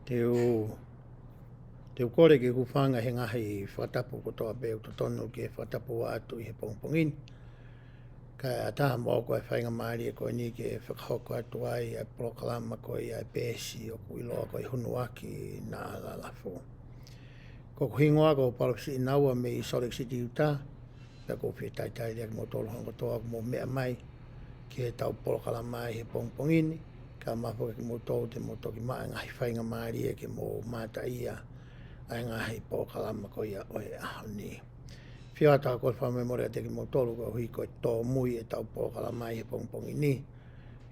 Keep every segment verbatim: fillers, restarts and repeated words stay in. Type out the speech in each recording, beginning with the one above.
Te u, te u kole ke u hūfanga he ngaahi fakatapu kotoa pē ʻoku totonu ke fakatapu atu ʻi he pongipongi ni. Kae ʻatā moʻoku ʻa e faingamālie ko eni ke fakahoko atu ai ʻa e polokalama ko ia ʻa e peesi ʻoku ʻiloa ko e Hunuaki Naʻa Lalafu. Ko hoku hingoa ko Palōfesa Siʻinaua mei Salt Lake City, Utah. Pea ʻoku ou fie talitali ʻa kimoutolu hono kotoa ʻoku mou meʻa mai ki heʻetau polokalama ʻi he pongipongi ni, kae ʻumaʻā foki kimoutolu te mou toki maʻu e ngaahi faingamālie ke mou mamata ʻi he ngaahi polokalama ko ia ʻo e ʻaho ni. Fie ʻatā ko e fakamolemole kiate kimoutolu koeʻuhi ko e tōmui ʻetau polokalama ʻi he pongipongi ni.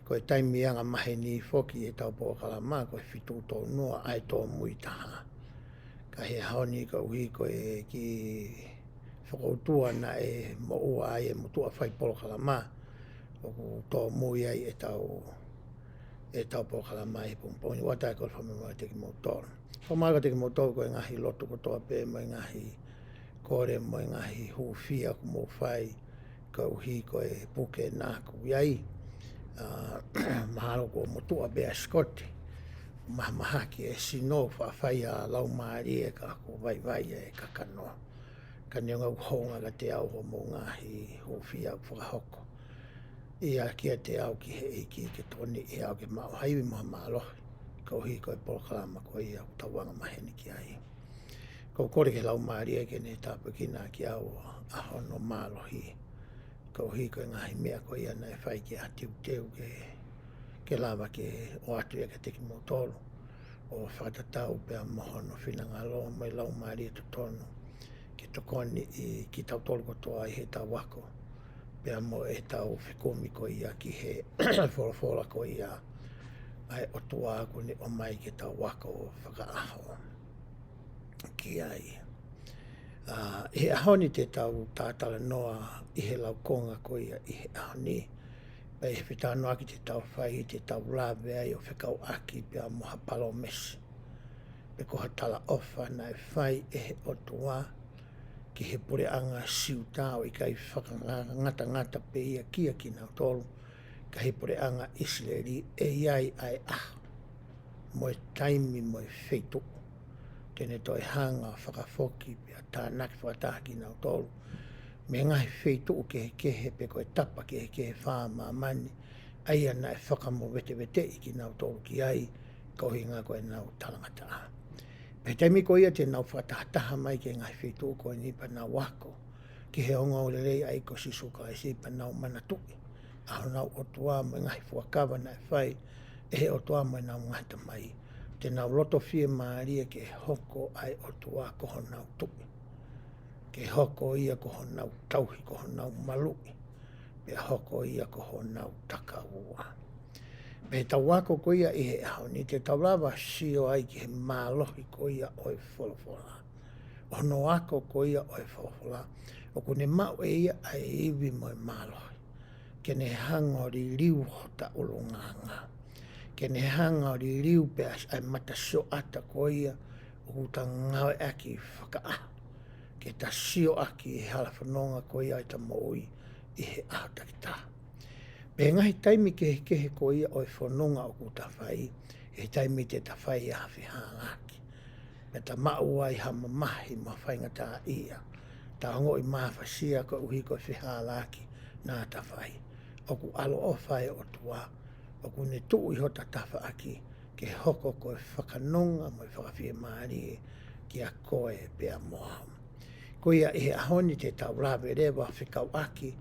Ko e taimi angamaheni foki ʻetau polokalama ko e fitu tolu noa ʻa e tōmui taha. Ka he ʻaho ni koeʻuhi ko e kiʻi fokoutua naʻe moʻua ai e motuʻa fai polokalama, ʻoku tōmui ai ʻetau, ʻetau polokalama ʻi he pongipongi ni. Fie ʻatā ko e fakamolemole kiate kimoutolu. Fakamolemole kiate kimoutolu ko e ngaahi lotu kotoa pē mo e ngaahi kole mo e ngaahi hūfia ʻoku mou fai koeʻuhi ko e puke naʻa ku ʻi ai. ʻA, mahalo kuo motuʻa pē ʻa Scott, mahamahaki e sino, faʻa fai ʻa e laumālie ka kuo vaivai e kakano. Ka neongo ʻoku hounga kiate au hoʻomou ngaahi hūfia ʻoku fakahoko, ʻoku ʻikai ke ʻoatu kiate au ki he ʻEiki ke tokoniʻi au ke maʻu ha ivi mo ha mālohi koeʻuhi ko e polokalama ko ia ʻoku tau angamaheni ki ai. ʻOku ou kole ki he Laumālie ke ne tāpuekina kiate au ʻa hono mālohi koeʻuhi ko e ngaahi meʻa ko ia naʻe fai ke ʻa e teuteu ke, ke lava ke ʻoatu ia kiate kimoutolu, ʻo fakatatau pea mo hono finangalo mo e laumālie totonu ke tokoniʻi kitautolu kotoa ʻi heʻetau ako pea mo ʻetau fekumi ko ia ki he folofola ko ia ʻa e ʻOtua ʻoku ne ʻomai ke tau ako fakaʻaho ki ai. ʻA, ʻi he ʻaho ni te tau talanoa ʻi he laukonga ko ia ʻi he ʻaho ni, pea ʻi he fetalanoaʻaki te tau fai te tau lave ai ʻo fekauʻaki pea mo ha palōmesi pe ko ha talaʻofa naʻe fai ʻe he ʻOtua ki he puleʻanga Siuta, ʻo ʻikai fakangatangata pē ia kia kinautolu, ka he puleʻanga ʻIsileli, ʻe ʻi ai ʻa e ʻaho mo e taimi mo e feituʻu te ne toe hanga ʻo fakafoki pea tānaki fakataha kinautolu mei he ngaahi feituʻu kehekehe pe ko e tapa kehekehe fā māmani, ʻa ia naʻe fakamoveteveteʻi kinautolu ki ai, ko e ʻuhinga ko ʻenau talangataʻa. Pea taimi ko ia te nau fakatahataha mai ki he ngaahi feituʻu ko eni pea nau ako ki he ongoongolelei ʻa e ʻEiki ko Sīsū Kalaisi pea nau manatuʻi ʻa honau ʻOtua mo e ngaahi fuakava naʻe fai ʻe he ʻOtua mo ʻenau ngaahi tamai, te nau loto fiemālie ke hoko ʻa e ʻOtua ko honau tuʻi, ke hoko ia ko honau tauhi, ko honau maluʻi, pea hoko ia ko honau takaua. Pea ʻi heʻetau ako ko ia ʻi he ʻaho ni te tau lava sio ai ki he mālohi ko ia ʻo e folofola. Hono ako ko ia ʻo e folofola, ʻoku ne maʻu ʻe ia ʻa e ivi mo e mālohi ke ne hanga ʻo liliu hota ʻulungaanga, ke ne hanga ʻo liliu pē ʻa e matasioʻata ko ia ʻoku ta ngāueʻaki fakaʻaho ke ta sioʻaki ʻi he hala fononga ko ia ʻeta moʻui ʻi he ʻaho takitaha. Pea ngaahi taimi kehekehe ko ia ʻo e fononga ʻoku ta fai, ʻi he taimi te ta fai ʻa e fehālaaki, pea ta maʻu ai ha mamahi mo ha faingataʻaʻia, ta ongoʻi mafasia koeʻuhi ko e fehālaaki naʻa ta fai, ʻoku ʻaloʻofa e ʻOtua, ʻoku ne tuʻu ʻi hota tafaʻaki ke hoko ko e fakanonga mo e fakafiemālie kiate koe pea mo au. Ko ia ʻi he ʻaho ni te tau lave leva fekauʻaki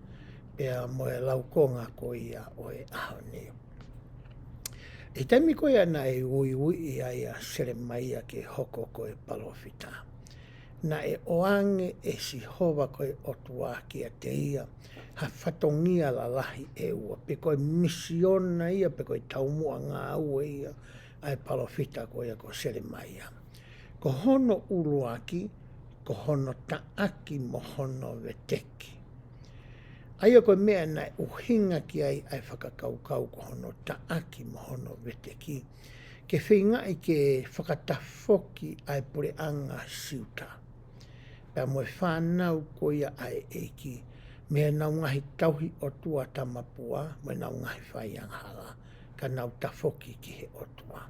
pea mo e laukonga ko ia ʻo e ʻaho ni. ʻI he taimi ko ia naʻe uiuiʻi ai ʻa Selemaia ke hoko ko e palōfita, naʻe ʻoange ʻe Sihova ko e ʻOtua kiate ia ha fatongia lalahi ʻe ua, pe ko e misiona ia, pe ko e taumuʻa ngāue ia ʻa e palōfita ko ia ko Selemaia. Ko hono ʻuluaki, ko hono taʻaki mo hono veteki. ʻA ia ko e meʻa naʻe ʻuhinga ki ai ʻa e fakakaukau ko hono taʻaki mo hono veteki, ke feingaʻi ke fakatafoki ʻa e puleʻanga Siuta pea mo e fānau ko ia ʻa e ʻEiki mei heʻenau ngaahi tauhi ʻotua tamapua mo ʻenau ngaahi fai angahala, ka nau tafoki ki he ʻOtua.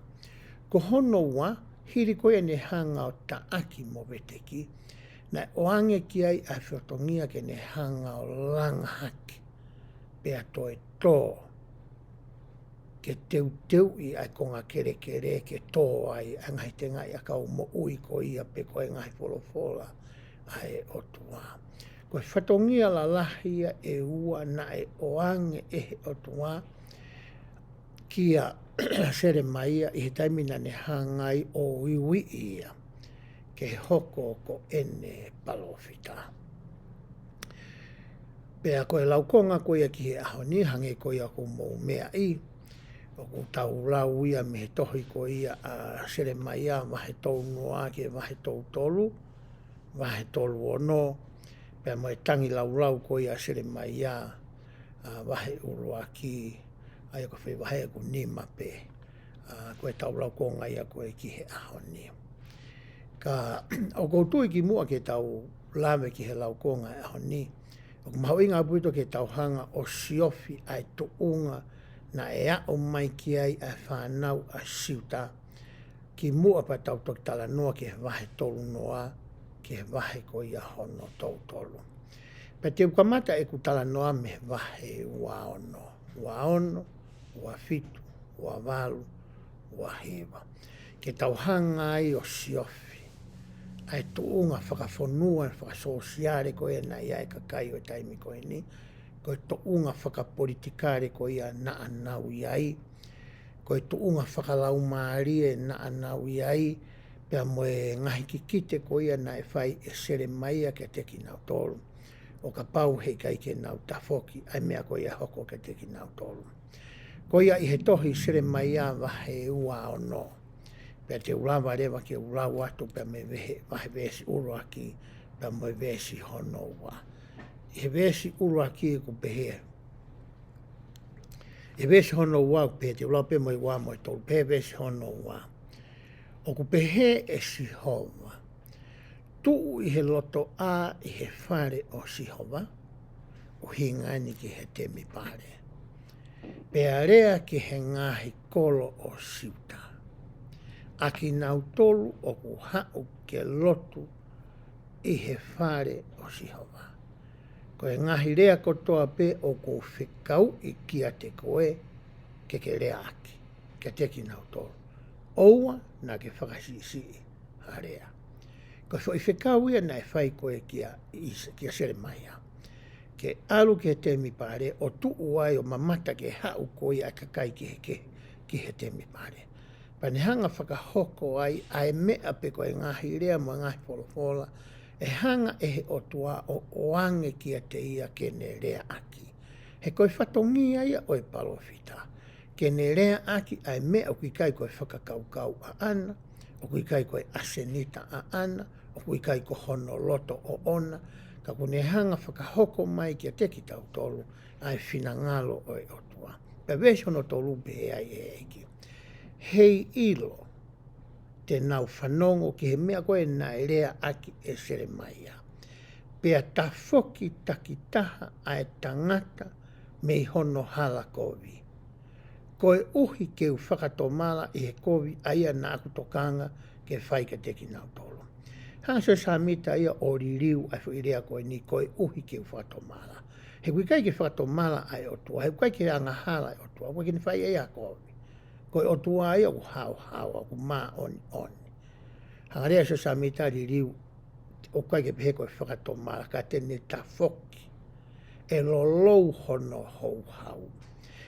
Ko hono ua, Hili ko ia ne hanga ʻo taʻaki mo veteki, naʻe ʻoange ki ai ʻa e fatongia ke ne hanga ʻo langa hake, pea toe tō, ke teuteuʻi ʻa e konga kelekele ke tō ai ʻa e ngaahi tengaʻi ʻakau moʻui ko ia pe ko e ngaahi folofola ʻa e ʻOtua. Ko e fatongia lalahi ia ʻe ua naʻe ʻoange ʻe he ʻOtua kia Selemaia ʻi he taimi naʻa ne hanga ai ʻo uiuiʻi ia ke hoko ko ʻene palōfita. Pea ko e laukonga ko ia ki he ʻaho ni, hangē ko ia ʻoku mou meaʻi, ʻoku tau lau ia mei he tohi ko ia ʻa Selemaia vahe tolu noa ki he vahe tolu tolu, vahe tolu ono, pea mo e tangi laulau ko ia ʻa Selemaia, ʻa, vahe ʻuluaki, ʻa ia ko e foʻi vahe ʻoku nima pē, ʻa, ko e tau laukonga ia ko ē ki he ʻaho ni. Ka ʻoku ou tui kimuʻa ke tau lave ki he laukonga ʻo e ʻaho ni, ʻoku mahuʻinga ʻaupito ke tau hanga ʻo siofi ʻa e tuʻunga naʻe aʻu mai ki ai ʻa e fānau ʻa Siuta, kimuʻa pea tau toki talanoa ki he vahe tolu noa, ki he vahe ko ia hono tolu tolu. Pea te u kamata ʻeku talanoa mei he vahe ua ono, ua ono, ua fitu, ua valu, ua hiva. Ke tau hanga ai ʻo siofi ʻa e tuʻunga fakafonua, fakasōsiale ko ia naʻe ʻi ai ʻa e kakai ʻo e taimi ko eni, ko e tuʻunga fakapolitikale ko ia naʻa nau ʻi ai, ko e tuʻunga fakalaumālie naʻa nau ʻi ai, pea mo e ngaahi kikite ko ia naʻe fai ʻe Selemaia kiate kinautolu, ʻo kapau heʻikai ke nau tafoki ʻa e meʻa ko ia hoko kiate kinautolu. Ko ia ʻi he tohi Selemaia vahe ua ono, pea te u lava leva ke u lau atu pea mei he vahe, vahe veesi ʻuluaki, pea mo e veesi hono ua. ʻI he veesi ʻuluaki ʻoku pehē, ʻi he veesi hono ua ʻoku pehē, te u lau pē mo e ua mo e tolu, pehē veesi hono ua. ʻOku pehē ʻe Sihova, tuʻu ʻi he lotoʻā ʻi he fale ʻo Sihova, ʻuhinga eni ki he temipale. Pea lea ki he ngaahi kolo ʻo Siuta, ʻa kinautolu ʻoku haʻu ke lotu ʻi he fale ʻo Sihova. Ko e ngaahi lea kotoa pē ʻoku ou fekauʻi kiate koe ke ke leaʻaki, kiate kinautolu, ʻoua naʻa ke fakasiʻisiʻi ha lea. Ko e foʻi fekau ia naʻe fai ko ē kia ʻIs-, kia Selemaia, ke ʻalu ki he temipale ʻo tuʻu ai ʻo mamata ki he haʻu ko ia ʻa e kakai ki he, ki he, ki he temipale. Pea ne hanga fakahoko ai ʻa e meʻa pe ko e ngaahi lea mo e ngaahi folofola ʻe hanga ʻe he ʻOtua ʻo ʻoange kiate ia ke ne leaʻaki. He ko e fatongia ia ʻo e palōfita, ke ne leaʻaki ʻa e meʻa ʻoku ʻikai ko e fakakaukau ʻaʻana, ʻoku ʻikai ko e ʻasenita ʻaʻana, ʻoku ʻikai ko hono loto ʻoʻona, ka ʻoku ne hanga fakahoko mai kiate kitautolu ʻa e finangalo ʻo e ʻOtua. Pea veesi hono tolu pehē ai ʻe he ʻEiki, heiʻilo te nau fanongo ki he meʻa ko ē naʻe leaʻaki ʻe Selemaia, pea tafoki takitaha ʻa e tangata mei hono hala kovi, koeʻuhi ke u fakatomala ʻi he kovi ʻa ia naʻa ku tokanga ke fai kiate kinautolu. Hanga ʻe Siosefa Sāmita ia ʻo liliu ʻa e foʻi lea ko eni, koeʻuhi ke u fakatomala. He ʻoku ʻikai ke fakatomala ʻa e ʻOtua, he ʻoku ʻikai ke angahala ʻa e ʻOtua, ʻoku ʻikai ke ne fai ʻe ia ha kovi. Ko e ʻOtua ia ʻoku haohaoa, ʻoku māʻoniʻoni. Hanga leva ʻe Siosefa Sāmita ʻo liliu, ʻoku ʻikai ke pehē ko e fakatomala, ka te ne tafoki ʻe lolou hono houhau.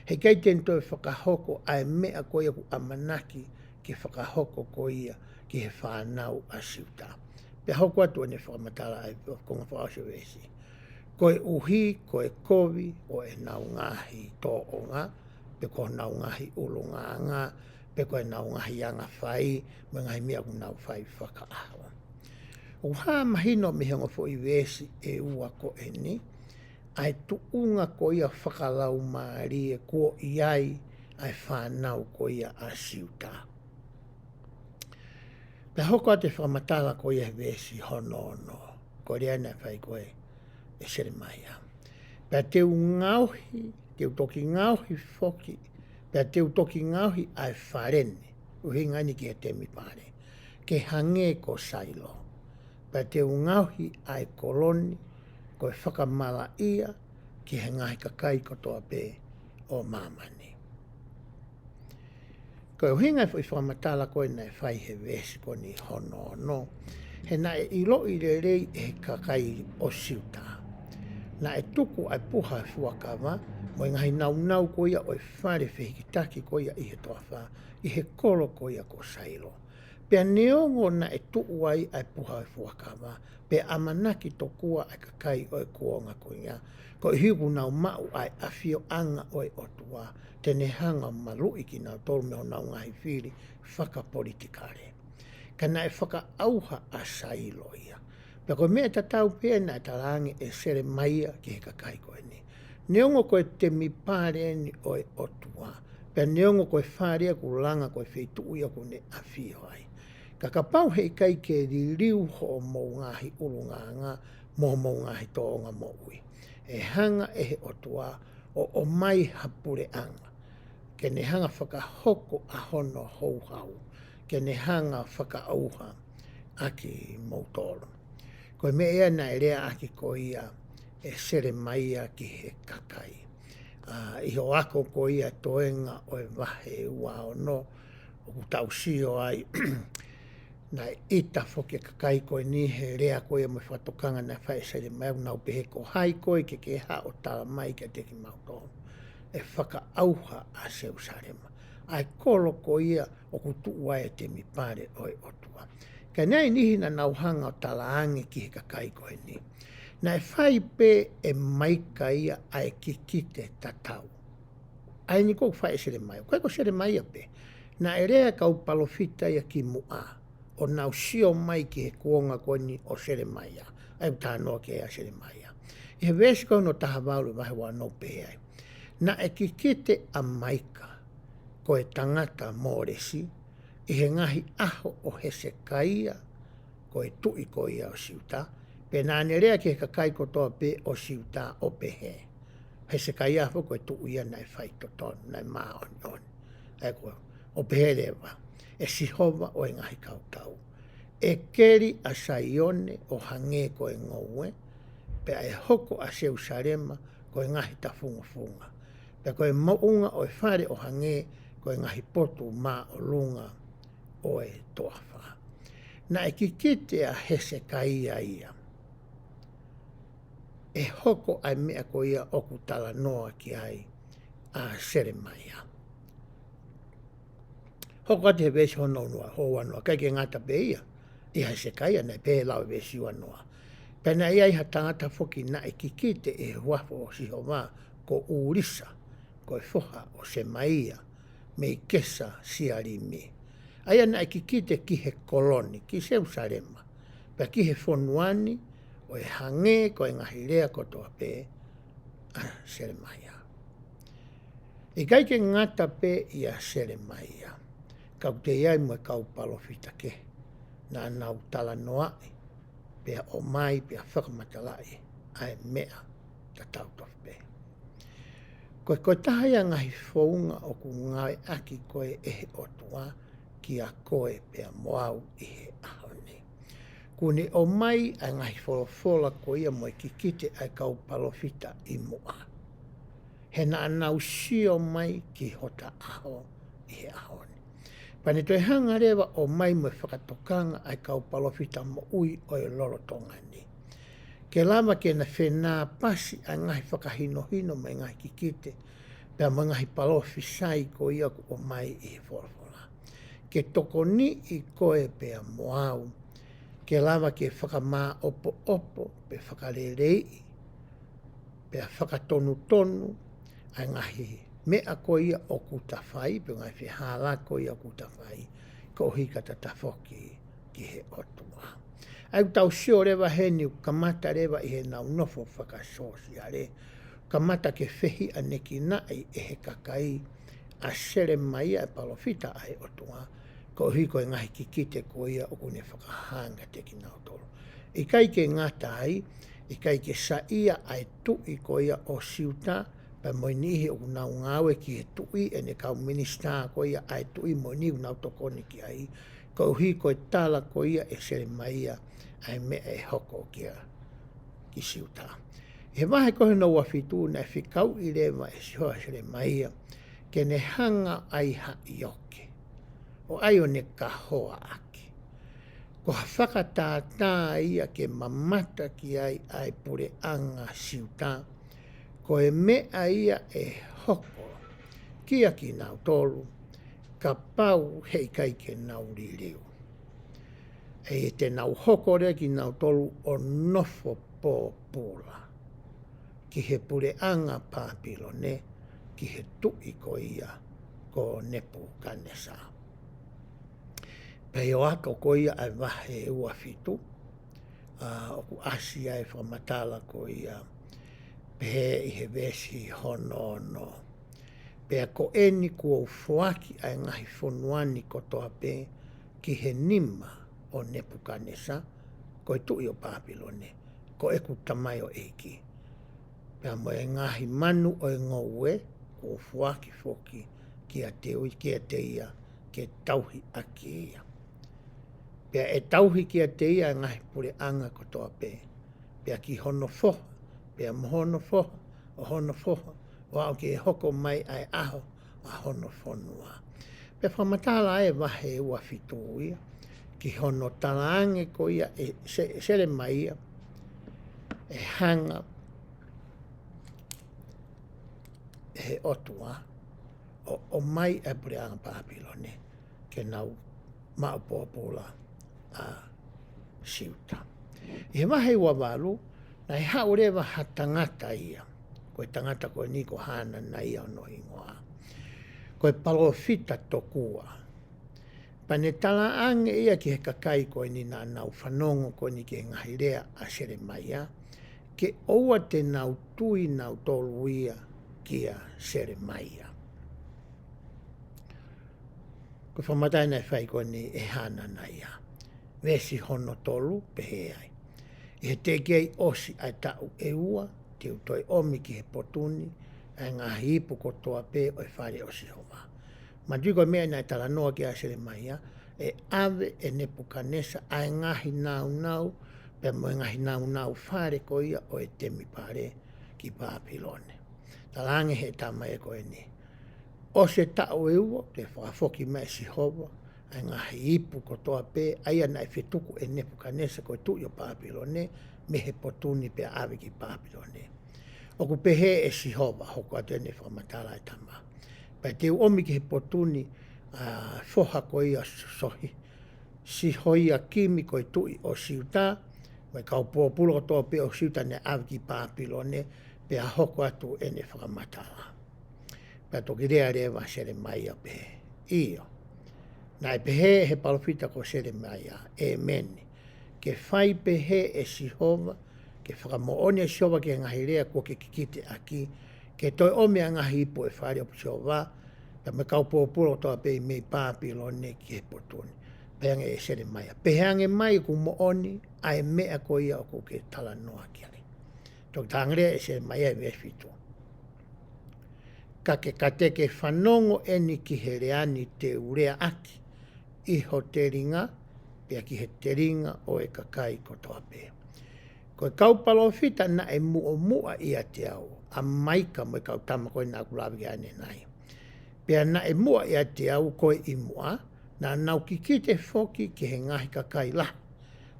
He ʻikai te ne toe fakahoko ʻa e meʻa ko ia ʻoku ʻamanaki ke fakahoko ko ia ki he fānau ʻa Siuta. Pea hoko atu ʻene fakamatala ʻa e konga fakaʻosi ʻo e veesi. Koeʻuhi ko e kovi ʻo ʻenau ngaahi tōʻonga, pe ko honau ngaahi ʻulungaanga, pe ko ʻenau ngaahi angafai, mo e ngaahi meʻa ʻoku nau fai fakaʻaho. ʻOku hā mahino mei he ongo foʻi veesi ʻe ua ko eni, ʻa e tuʻunga ko ia fakalaumālie kuo ʻi ai ʻa e fānau ko ia ʻa Siuta. Pea hoko atu e fakamatala ko ia he veesi hono ono, ko e lea naʻe fai ko ē ʻe Selemaia. Pea te u ngaohi, te u toki ngaohi foki, pea te u toki ngaohi ʻa e fale ni, ʻuhinga eni ki he temipale. ke hangē ko Sailo. Pea te u ngaohi ʻa e kolo ni ko e fakamalaʻia ki he ngaahi kakai kotoa pē ʻo māmani. Ko e ʻuhinga e foʻi fakamatala ko ē naʻe fai he veesi ko eni hono ono, he naʻe ʻiloʻi lelei ʻe he kakai ʻo Siuta. Naʻe tuku ʻa e puha fuakava mo e ngaahi naunau ko ia ʻo e fale fehikitaki ko ia ʻi he toafa, ʻi he kolo ko ia ko Sailo. Pea neongo naʻe tuʻu ai ʻa e puha fuakava, pea ʻamanaki tokua ʻa e kakai ʻo e kuonga ko ia, koeʻuhi kuo nau maʻu ʻa e ʻafioʻanga ʻo e ʻOtua, te ne hanga ʻo maluʻi kinautolu mei honau ngaahi fili fakapolitikale. Ka naʻe fakaʻauha ʻa Sailo ia. Pea ko e meʻa tatau pē ia naʻe talaange ʻe Selemaia ki he kakai ko eni. Neongo ko e temipale eni ʻo e ʻOtua, pea neongo ko e fale ia kuo langa ko e feituʻu ia kuo ne ʻafio ai, ka kapau heʻikai ke liliu hoʻomou ngaahi ʻulungaanga mo hoʻomou ngaahi tōʻonga moʻui, ʻe hanga ʻe he ʻOtua ʻo ʻomai ha puleʻanga, ke ne hanga fakahoko ʻa hono houhau, ke ne hanga fakaʻauha ʻa kimoutolu. Ko e meʻa ia naʻe leaʻaki ko ia ʻe Selemaia ki he kakai. ʻA, ʻi hoʻo ako ko ia toenga ʻo e vahe ua ono, ʻoku tau sio ai, naʻe ʻita foki e kakai ko eni he lea ko ia mo e fakatokanga naʻe fai ʻe Selemaia, ʻoku nau pehē, ko hai koe ke ke haʻu ʻo tala mai kiate kimautolu ʻe fakaʻauha ʻa Selusalema, ʻa e kolo ko ia ʻoku tuʻu ai e temipale ʻo e ʻOtua. Ka naʻe ʻi ai e niʻihi naʻa nau hanga ʻo talaange ki he kakai ko eni, naʻe fai pē ʻe Maika ia ʻa e kikite tatau. ʻA eni ʻoku fai ʻe Selemaia. ʻIkai ko Selemaia pē. Naʻe lea e kau palōfita ia kimuʻa, ʻo nau sio mai ki he kuonga ko eni ʻo Selemaia, ʻa ia ʻoku talanoa ki ai ʻa Selemaia. ʻI he veesi ko hono taha valu ʻo e vahe ua ono ʻoku pehē ai, naʻe kikite ʻa Maika, ko e tangata Mōlesi, ʻi he ngaahi ʻaho ʻo Hesekaia, ko e tuʻi ko ia ʻo Siuta, pea naʻa ne lea ki he kakai kotoa pē ʻo Siuta ʻo pehē. Hesekaia foki ko e tuʻi ia naʻe faitotonu, naʻe māʻoniʻoni. ʻA ia ko, ʻo pehē leva ʻe Sihova ʻo e ngaahi kautau, ʻe keli ʻa Saione ʻo hangē ko e ngoue, pea ʻe hoko ʻa Selusalema ko e ngaahi tafungofunga, pea ko e moʻunga ʻo e fale ʻo hangē ko e ngaahi potu māʻolunga ʻo e toafa. Naʻe kikite ʻa Hesekaia ia ʻe hoko ʻa e meʻa ko ia ʻoku talanoa ki ai ʻa Selemaia. Hoko atu he veesi hono ua, hono ua ono, ʻikai ke ngata pē ia ʻia Hesekaia, naʻe pehē ʻe he lau ʻa e veesi ua ono: Pea naʻe ʻi ai ha tangata foki naʻe kikite ʻi he huafa ʻo Sihova, ko ʻUlisa, ko e foha ʻo Semaia, mei Kesa Sialimi. ʻA ia naʻe kikite ki he kolo ni, ki Selusalema, pea ki he fonua ni, ʻo hangē ko e ngaahi lea kotoa pē ʻa Selemaia. ʻIkai ke ngata pē ʻia Selemaia, ka ʻoku toe ʻi ai mo e kau palōfita kehe naʻa nau talanoaʻi, pea ʻomai, pea fakamatalaʻi ʻa e meʻa tatau tofu pē. Ko e, ko e taha ia e ngaahi founga ʻoku ngāueʻaki ko ē ʻe he ʻOtua kiate koe pea mo au ʻi he ʻaho ni. Kuo ne ʻomai ʻa e ngaahi folofola ko ia mo e kikite ʻa e kau palōfita ʻi muʻa, he naʻa nau sio mai ki hota ʻaho ʻi he ʻaho ni. Pea ne toe hanga leva ʻo ʻomai mo e fakatokanga ʻa e kau palōfita moʻui ʻo e lolotonga ni, ke lava ke na fenāpasi ʻa e ngaahi fakahinohino mo e ngaahi kikite, pea mo e ngaahi palōfisai ko ia kuo ʻomai ʻi he folofola, ke tokoniʻi koe pea mo au ke lava ke fakamāʻopoʻopo, pe fakaleleiʻi, pea fakatonutonu ʻa e ngaahi meʻa ko ia ʻoku ta fai, pe ngaahi fehālaaki ko ia ʻoku ta fai, koeʻuhi ka ta tafoki ki he ʻOtua. ʻA ia ʻoku tau sio leva heni, ʻoku kamata leva ʻi heʻenau nofo fakasōsiale, kamata ke fehiʻanekinaʻi ʻe he kakai ʻa Selemaia e palōfita ʻa e ʻOtua, koeʻuhi ko e ngaahi kikite ko ia ʻoku ne fakahā kiate kinautolu. ʻIkai ke ngata ai, ʻikai ke saiʻia ʻa e tuʻi ko ia ʻo Siuta, Pea mo e niʻihi ʻoku nau ngāue ki he tuʻi, ʻene kau minisitā ko ia ʻa e tuʻi, mo e niʻihi ʻoku nau tokoni ki ai, koeʻuhi ko e tala ko ia ʻe Selemaia ʻa e meʻa ʻe hoko kia, ki Siuta. ʻI he vahe ko hono ua fitu, naʻe fekauʻi leva ʻe Sihova ʻa Selemaia ke ne hanga ʻo ʻai ha ʻioke, ʻo ʻai ʻo ne kahoa ʻaki. Ko ha fakatātā ia ke mamata ki ai ʻa e puleʻanga Siuta, ko e meʻa ia ʻe hoko kia kinautolu, kapau heʻikai ke nau liliu. ʻE te nau hoko leva kinautolu ʻo nofo pōpula ki he puleʻanga Pāpilone, ki he tuʻi ko ia ko Nepukanesa. Pea ʻi he ako ko ia ʻa e vahe ua fitu, ʻa, ʻoku ʻasi ai e fakamatala ko ia, pehē ʻi he veesi hono ono. Pea ko eni kuo u foaki ʻa e ngaahi fonua ni kotoa pē ki he nima ʻo Nepukanesa, ko e tuʻi ʻo Pāpilone, ko ʻeku tamaioʻeiki. Pea mo e ngaahi manu ʻo e ngoue, kuo u foaki foki kiate u, kiate ia, ke tauhi ʻaki ia. Pea ʻe tauhi kiate ia ʻa e ngaahi puleʻanga kotoa pē, pea ki hono foha, pea mo hono foha, ʻo hono foha, ʻo aʻu ki he hoko mai ʻa e ʻaho ʻa hono fonua. Pea fakamatala ʻa e vahe ua fitu ia ki hono talaange ko ia ʻe Se-, Selemaia, ʻe hanga ʻe he ʻOtua ʻo, ʻomai ʻa e puleʻanga Pāpilone ke nau maʻu pōpula ʻa Siuta. ʻI he vahe ua valu, naʻe haʻu leva ha tangata ia. Ko e tangata ko eni ko Hananaia hono hingoa. Ko e palōfita tokua. Pea ne talaange ia ki he kakai ko eni naʻa nau fanongo ko eni ki he ngaahi lea ʻa Selemaia, ke ʻoua te nau tui nautolu ia kia Selemaia. Ko e fakamatala naʻe fai ko eni ʻe Hananaia. Veesi hono tolu pehē ai. ʻI he teʻeki ai ʻosi ʻa e taʻu ʻe ua, te u toe ʻomi ki he potu ni ʻa e ngaahi ipu kotoa pē ʻo e fale ʻo Sihova. Manatuʻi ko e meʻa naʻe talanoa ki ai ʻa Selemaia, ʻe ʻave ʻe Nepukanesa ʻa e ngaahi nāunau, pea mo e ngaahi nāunau fale ko ia ʻo e temipale ki Pāpilone. Talaange he tama ia ko eni. ʻOsi e taʻu ʻe ua, te fakafoki mai ʻe Sihova ʻa e ngaahi ipu kotoa pē, ʻa ia naʻe fetuku ʻe Nepukanesa ko e tuʻi ʻo Pāpilone, mei he potu ni pea ʻave ki Pāpilone. ʻOku pehē ʻe Sihova, hoko atu eni e fakamatala ʻa e tama. Pea te u ʻomi ki he potu ni, ʻa, foha ko ia Sohi-, Sihoiakimi ko e tuʻi ʻo Siuta, mo e kau pōpula kotoa pē ʻo Siuta naʻe ʻave ki Pāpilone, pea hoko atu eni e fakamatala. Pea toki lea leva ʻa Selemaia pehē. ʻIo. Naʻe pehē he palōfita ko Selemaia, ʻĒmeni. Ke fai pehē ʻe Sihova, ke fakamoʻoni ʻe Sihova ki he ngaahi lea kuo ke kikite ʻaki, ke toe ʻomi ʻa e ngaahi ipu ʻo e fale ʻo Sihova, pea mo e kau pōpula kotoa pē mei Pāpilone ki he potu ni. Pehē ange ʻe Selemaia. Pehē ange mai ʻoku moʻoni ʻa e meʻa ko ia ʻoku ke talanoa ki ai. Toki talaange leva ʻe Selemaia ʻi he veesi fitu. Ka ke, ka te ke fanongo eni ki he lea ni te u lea ʻaki, ʻi ho telinga, pea ki he telinga ʻo e kakai kotoa pē. Ko e kau palōfita naʻe muʻomuʻa ʻiate au, ʻa Maika mo e kau tama ko ē naʻa ku lave ki ai ʻanenai. Pea naʻe muʻa ʻiate au ko e ʻi muʻa, naʻa nau kikite foki ki he ngaahi kakai lahi,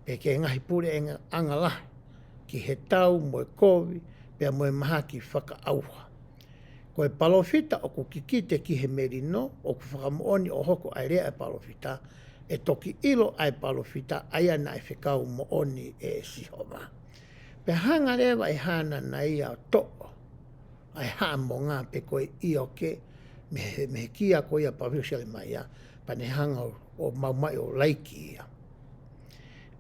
pea ki he ngaahi puleʻanga lahi, ki he tau mo e kovi, pea mo e mahaki fakaʻauha. Ko e palōfita ʻoku kikite ki he melino, ʻoku fakamoʻoni ʻo hoko ʻa e lea ʻa e palōfita, ʻe toki ʻilo ʻa e palōfita, ʻa ia naʻe fekau moʻoni ʻe Sihova. Pea hanga leva ʻe Hananaia ʻo toʻo ʻa e haʻamonga pe ko e ʻioke, mei he, mei he kia ko ia ʻa e palōfita Selemaia, pea ne hanga ʻo, ʻo maumauʻi ʻo laiki ia.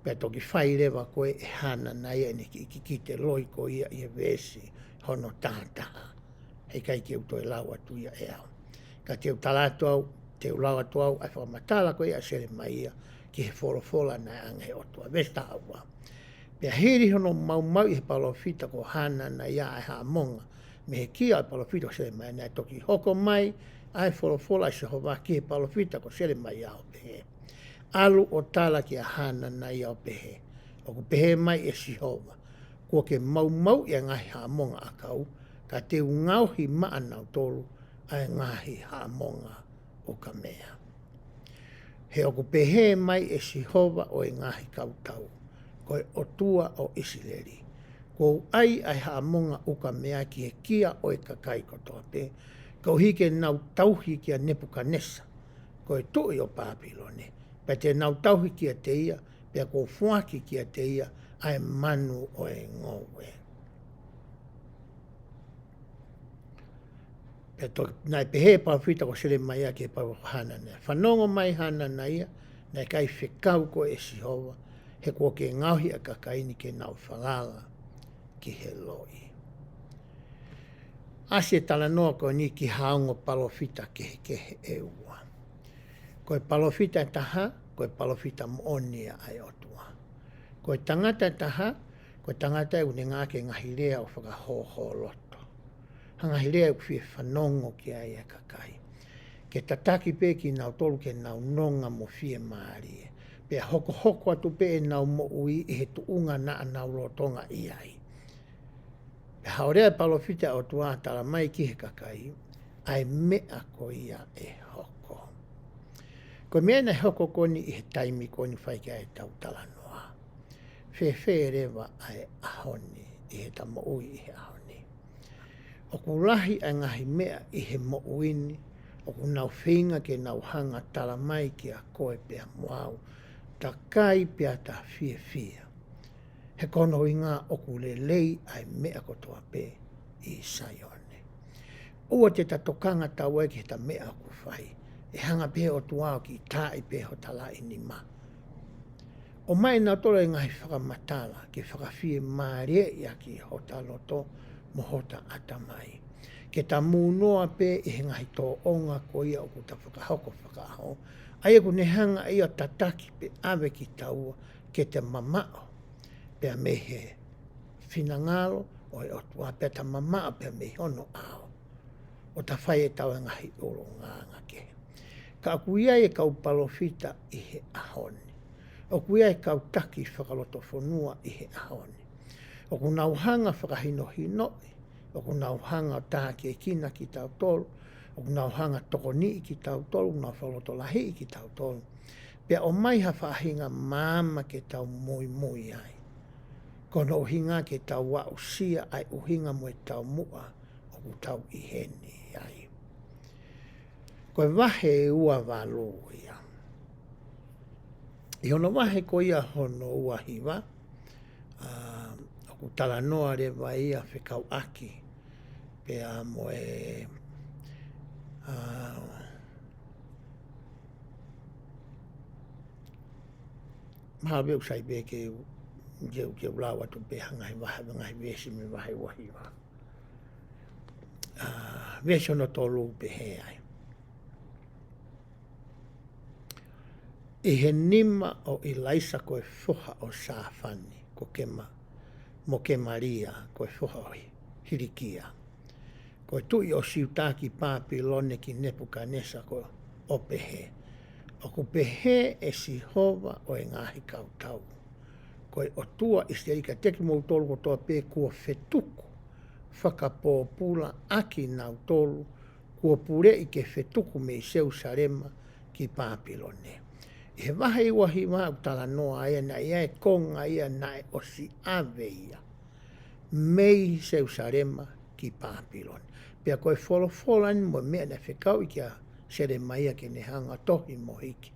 Pea toki fai leva ko ē ʻe Hananaia ʻene kiʻi kikite loi ko ia ʻi he veesi hono taha taha. Heʻikai ke u toe lau atu ia ʻe au. Ka te u tala atu au, te u lau atu au ʻa e fakamatala ko ia ʻa Selemaia ki he folofola naʻe ʻange ʻe he ʻOtua. Veesi taha ua. Pea hili hono maumauʻi ʻe he palōfita ko Hananaia ʻa e haʻamonga, Mei he kia ʻo e palōfita ko Selemaia naʻe toki hoko mai ʻa e folofola ʻa Sihova ki he palōfita ko Selemaia ʻo pehē, ʻAlu ʻo tala kia Hananaia ʻo pehē, ʻOku pehē mai ʻe Sihova, Kuo ke maumauʻi ʻa e ngaahi haʻamonga ʻakau, ka te u ngaohi maʻanautolu ʻa e ngaahi haʻamonga ukamea. He ʻoku pehē mai ʻe Sihova ʻo e ngaahi kautau, ko e ʻOtua ʻo ʻIsileli, Kuo u ʻai ʻa e haʻamonga ukamea ki he kia ʻo e kakai kotoa pē, koeʻuhi ke nau tauhi kia Nepukanesa, ko e tuʻi ʻo Pāpilone, pea te nau tauhi kiate ia, pea kuo u foaki kiate ia ʻa e manu ʻo e ngoue. Pea to, naʻe pehē ʻe he palōfita ko Selemaia ki he palōfita ko Hananaia, Fanongo mai Hananaia, naʻe ʻikai fekau koe ʻe Sihova, he kuo ke ngaohi ʻa e kakai ni ke nau falala ki he loi. ʻAsi e talanoa ko eni ki ha ongo palōfita kehekehe ʻe ua. Ko e palōfita ʻe taha, ko e palōfita moʻoni ia ʻa e ʻOtua. Ko e tangata ʻe taha, ko e tangata ʻoku ne ngāueʻaki e ngaahi lea ʻoku fakahōhōloto. Ha ngaahi lea ʻoku fie fanongo ki ai ʻa e kakai. Ke tataki pē kinautolu ke nau nonga mo fiemālie. Pea hokohoko atu pē ʻenau moʻui ʻi he tuʻunga naʻa nau lolotonga ʻi ai. Pea haʻu leva e palōfita ʻa e ʻOtua ʻo tala mai ki he kakai ʻa e meʻa ko ia ʻe hoko. Ko e meʻa naʻe hoko ko eni ʻi he taimi ko eni ʻoku fai ki ai ʻetau talanoa. Fēfē leva ʻa e ʻaho ni ʻi heʻeta moʻui ʻi he ʻaho ni? ʻOku lahi ʻa e ngaahi meʻa ʻi he moʻui ni ʻoku nau feinga ke nau hanga ʻo tala mai kia koe pea mo au, Ta kai pea ta fiefia, he ko hono ʻuhinga ʻoku lelei ʻa e meʻa kotoa pē ʻi Saione. ʻOua te ta tokanga taua ki heʻeta meʻa ʻoku fai, ʻe hanga pē ʻe he ʻOtua ʻo kiʻi taaʻi pē hota laʻi nima. ʻOmai ʻenautolu e ngaahi fakamatala ke fakafiemālieʻi ʻaki hota loto mo hota ʻatamai. Ke ta mūnoa pē ʻi he ngaahi tōʻonga ko ia ʻoku ta fakahoko fakaʻaho, ʻa ia ʻoku ne hanga ʻe ia ʻo tataki pea ʻave kitaua ke ta mamaʻo pea mei he finangalo ʻo e ʻOtua, pea ta mamaʻo pea mei hono ʻao, ʻo ta fai ʻetau ngaahi ʻulungaanga kehe. Ka ʻoku ʻi ai e kau palōfita ʻi he ʻaho ni. ʻOku ʻi ai e kau taki fakalotofonua ʻi he ʻaho ni. ʻOku nau hanga ʻo fakahinohinoʻi, ʻoku nau hanga ʻo tākiekina kitautolu, ʻoku nau hanga ʻo tokoniʻi kitautolu, ʻoku nau fakalotolahiʻi kitautolu. Pea ʻomai ha faʻahinga maama ke tau muimui ai. Ko hono ʻuhinga ke tau aʻusia ʻa e ʻuhinga mo e taumuʻa ʻoku tau ʻi heni ai. Ko e vahe ua valu ia. ʻI hono vahe ko ia hono ua hiva, ʻa, ʻoku talanoa leva ia fekauʻaki pea mo e, ʻa, mahalo pē ʻoku sai pē ke, ke, ke u lau atu pē ha ngaahi vahe, ngaahi veesi mei he vahe ua hiva. ʻA, veesi hono tolu pehē ai. ʻI he nima ʻo ʻIlaisa ko e foha ʻo Sāfani, ko Kema, mo Kemalia ko e foha ʻo Hi-, Hilikia, ko e tuʻi ʻo Siuta ki Pāpilone ki Nepukanesa ko ʻo pehē, ʻOku pehē ʻe Sihova ʻo e ngaahi kautau, ko e ʻOtua ʻIsileli, kiate kimoutolu kotoa pē kuo fetuku fakapōpula ʻakinautolu, kuo puleʻi ke fetuku mei Selusalema ki Pāpilone. ʻI he vahe ua hiva ʻoku talanoa ai naʻe ʻi ai e konga ia naʻe ʻosi ʻave ia mei Selusalema ki Pāpilone. Pea ko e folofola eni mo e meʻa naʻe fekauʻi kia Selemaia ke ne hanga ʻo tohi mo hiki.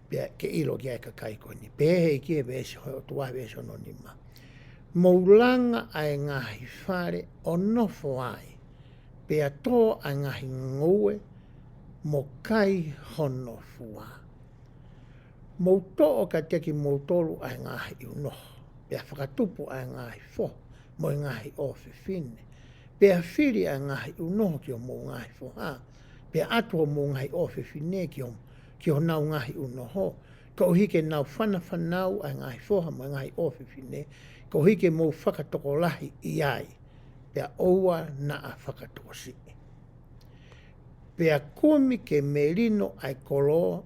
Pea ke ʻilo ki ai e kakai ko eni. Pehē ʻe he ʻEiki he veesi hono ua, veesi hono nima. Mou langa ʻa e ngaahi fale ʻo nofo ai, pea tō ʻa e ngaahi ngoue mo kai hono fua. Mou toʻo kiate kimoutolu ʻa e ngaahi unoho, pea fakatupu ʻa e ngaahi foha mo e ngaahi ʻofefine, pea fili ʻa e ngaahi unoho ki homou ngaahi foha, pea ʻatu homou ngaahi ʻofefine ki ho-, ki honau ngaahi unoho, koeʻuhi ke nau fanafanau ʻa e ngaahi foha mo e ngaahi ʻofefine, koeʻuhi ke mou fakatokolahi ʻi ai, pea ʻoua naʻa fakatokosiʻi. Pea kumi ke melino ʻa e kolo,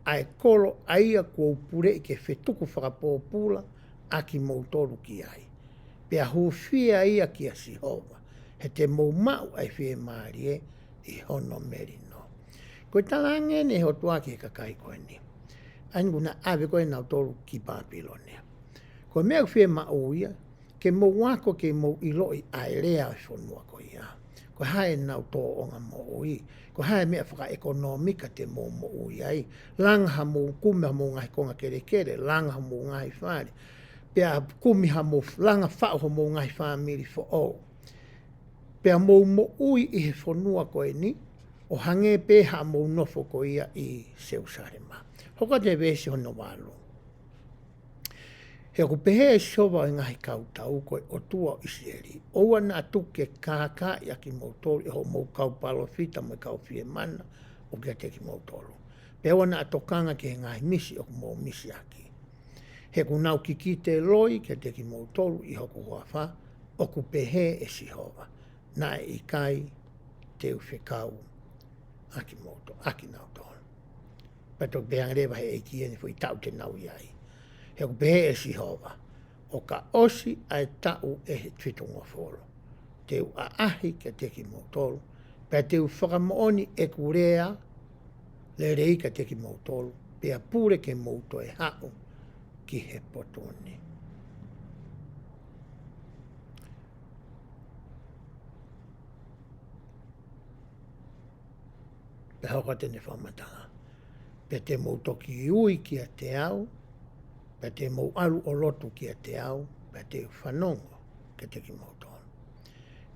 ʻa e kolo ʻa ia kuo u puleʻi ke fetuku fakapōpula ʻa kimoutolu ki ai. Pea hūfia ia kia Sihova, he te mou maʻu ʻa e fiemālie ʻi hono melino. Ko e talaange eni ʻe he ʻOtua ki he kakai ko eni, ʻa ia kuo na ʻave ko ē nautolu ki Pāpilone. Ko e meʻa ʻoku fiemaʻu ia, ke mou ako ke mou ʻiloʻi ʻa e lea ʻo e fonua ko ia. Ko e hā ʻenau tōʻonga moʻui, ko e hā e meʻa fakaʻekonōmika te mou moʻui ai. Langa haʻamou kumi haʻamou ngaahi konga kelekele, langa haʻamou ngaahi fale. Pea kumi haʻamou, langa faʻu haʻamou ngaahi fāmili foʻou. Pea mou moʻui ʻi he fonua ko eni, ʻo hangē pē haʻamou nofo ko ia ʻi Selusalema. Hoko atu ki he veesi hono valu. He ʻoku pehē ʻe Sihova ʻo e ngaahi kautau, ko e ʻOtua ʻo ʻIsileli, ʻoua naʻa tuku ke kākaaʻi ʻa kimoutolu ʻe hoʻomou kau palōfita mo e kau fiemana ʻoku ʻiate kimoutolu. Pea ʻoua naʻa tokanga ki he ngaahi misi ʻoku mou misiaki. He ʻoku nau kikite loi kiate kimoutolu ʻi hoku huafa, ʻoku pehē ʻe Sihova, naʻe ʻikai te u fekau ʻa kimoutolu, ʻa kinautolu. Pea toki pehē ange leva ʻe he ʻEiki ʻi he foʻi taʻu te nau ʻi ai. He ʻoku pehē ʻe Sihova, ʻo ka ʻosi ʻa e taʻu ʻe fitungofulu, te u ʻaʻahi kiate kimoutolu, pea te u fakamoʻoni ʻeku lea lelei kiate kimoutolu, pea pule ke mou toe haʻu ki he potu ni. Pea hoko atu ʻene fakamatala. Pea te mou toki ui kiate au, pea te mou ʻalu ʻo lotu kiate au, pea te u fanongo kiate kimoutolu.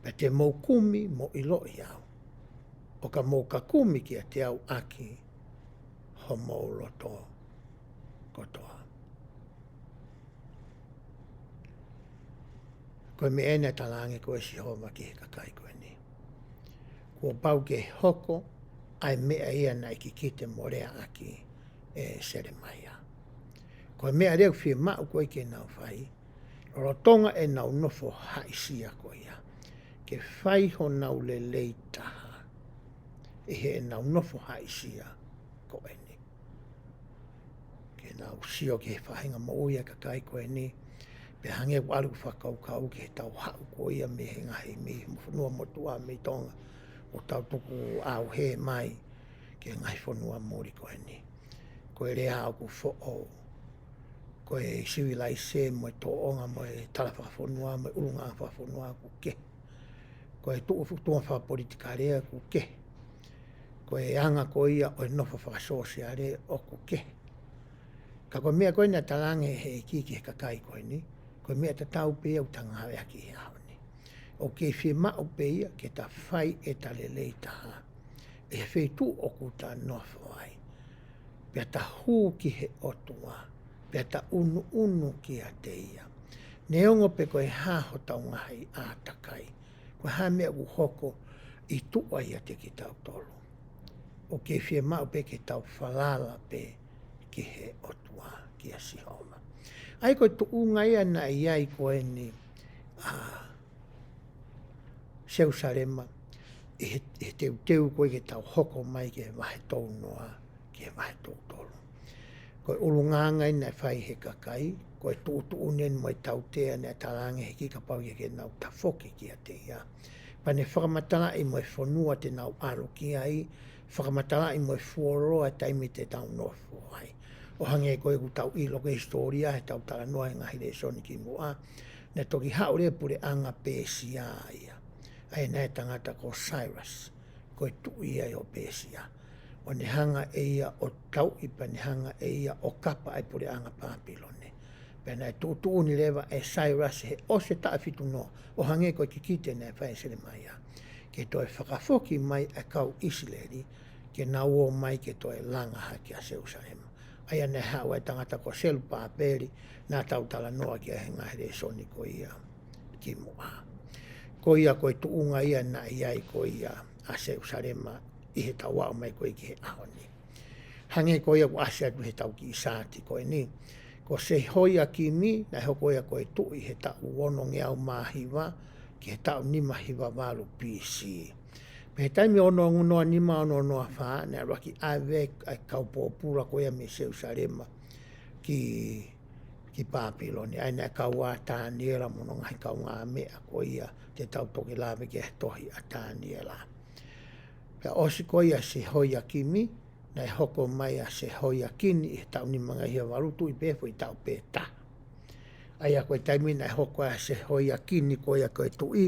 Pea te mou kumi mo ʻiloʻi au, ʻo ka mou ka kumi kiate au ʻaki homou loto kotoa. Ko e meʻa eni naʻe talaange ko ē ʻe Sihova ki he kakai ko eni. Kuo pau ke hoko ʻa e meʻa ia naʻe kikite mo leaʻaki ʻe Selemaia. Ko e meʻa leva ʻoku fiemaʻu ko ē ke nau fai, lolotonga ʻenau nofo haʻisia ko ia, ke fai honau lelei taha ʻi heʻenau nofo haʻisia ko eni. Ke nau sio ki he faʻahinga moʻui ʻa e kakai ko eni, pea hangē ʻoku ʻalu ʻo fakakaukau ki heʻetau haʻu ko ia mei he ngaahi, mei he fonua motuʻa, mei Tonga, ʻo tau tuku ʻauhē mai ki he ngaahi fonua muli ko eni. Ko e lea ʻoku foʻou, ko e sivilaise mo e tōʻonga mo e tala fakafonua mo e ʻulungaanga fakafonua ʻoku kehe. Ko e tuʻu, tuʻunga fakapolitikale ʻoku kehe. Ko e anga ko ia ʻo e nofo fakasōsiale ʻoku kehe. Ka ko e meʻa ko ē naʻe talaange ʻe he ʻEiki ki he kakai ko eni, ko e meʻa tatau pē ia ʻoku ta ngāueʻaki he ʻaho ni. ʻOku kei fiemaʻu pē ia ke ta fai ʻeta lelei taha ʻi he feituʻu ʻoku ta nofo ai. Pea ta hū ki he ʻOtua, pea ta ʻunuʻunu kiate ia. Neongo pe ko e hā hotau ngaahi ʻātakai, ko e hā e meʻa ʻoku hoko ʻi tuʻa ʻiate kitautolu, ʻoku kei fiemaʻu pē ke tau falala pē ki he ʻOtua, kia Sihova. ʻA ia ko e tuʻunga ia naʻe ʻi ai ko eni ʻa Selusalema, ʻi he, ʻi he teuteu ko ē ke tau hoko mai ki he vahe tolu noa, ki he vahe tolu tolu. Ko e ʻulungaanga eni naʻe fai ʻe he kakai, ko e tuʻutuʻuni eni mo e tautea naʻe talaange ʻe he ʻEiki kapau ia ke nau tafoki kiate ia. Pea ne fakamatalaʻi mo e fonua te nau ʻalu ki ai, fakamatalaʻi mo e fuoloa e taimi te tau nofo ai. ʻO hangē ko ē ʻoku tau ʻilo ko e hisitōlia heʻetau talanoa he ngaahi lēsoni kimuʻa, naʻe toki haʻu leva e puleʻanga Pēsia ia. ʻA ia naʻe tangata ko Cyrus, ko e tuʻi ia ʻo Pēsia. ʻO ne hanga ʻe ia ʻo tauʻi pea ne hanga ʻe ia ʻo kapa ʻa e puleʻanga Pāpilone. Pea naʻe tuʻutuʻuni leva ʻe Cyrus he ʻosi e taʻu ʻe fitu noa, ʻo hangē ko e kikite naʻe fai ʻe Selemaia, ke toe fakafoki mai ʻa e kau ʻIsileli, ke nau ō mai ke toe langa hake ʻa Selusalema. ʻA ia naʻe haʻu ai e tangata ko Selupāpeli, naʻa tau talanoa ki ai he ngaahi lēsoni ko ia kimuʻa. Ko ia ko e tuʻunga ia naʻe ʻi ai ko ia ʻa Selusalema ʻi heʻetau aʻu mai ko ē ki he ʻaho ni. Hangē ko ia ʻoku ʻasi atu heʻetau kiʻi saati ko eni. Ko Sehoiakimi, naʻe hoko ia ko e tuʻi he taʻu onongeau mā hiva, ki he taʻu nima hiva valu B C. Pea he taimi ono noa nima, ono noa fā, naʻe ʻuluaki ʻave ai ʻa e kau pōpula ko ia mei Selusalema ki, ki Pāpilone. ʻA ia naʻe kau ai ʻa Taniela mo hono ngaahi kaungāmeʻa ko ia te tau toki lave ki he tohi ʻa Taniela. Pea ʻosi ko ia ʻa Sehoiakimi, naʻe hoko mai ʻa Sehoiakini ʻi he taʻu nima ngeau hiva valu, tuʻi pē foʻi taʻu pē taha. ʻA ia ko e taimi naʻe hoko ai ʻa Sehoiakini ko ia ko e tuʻi,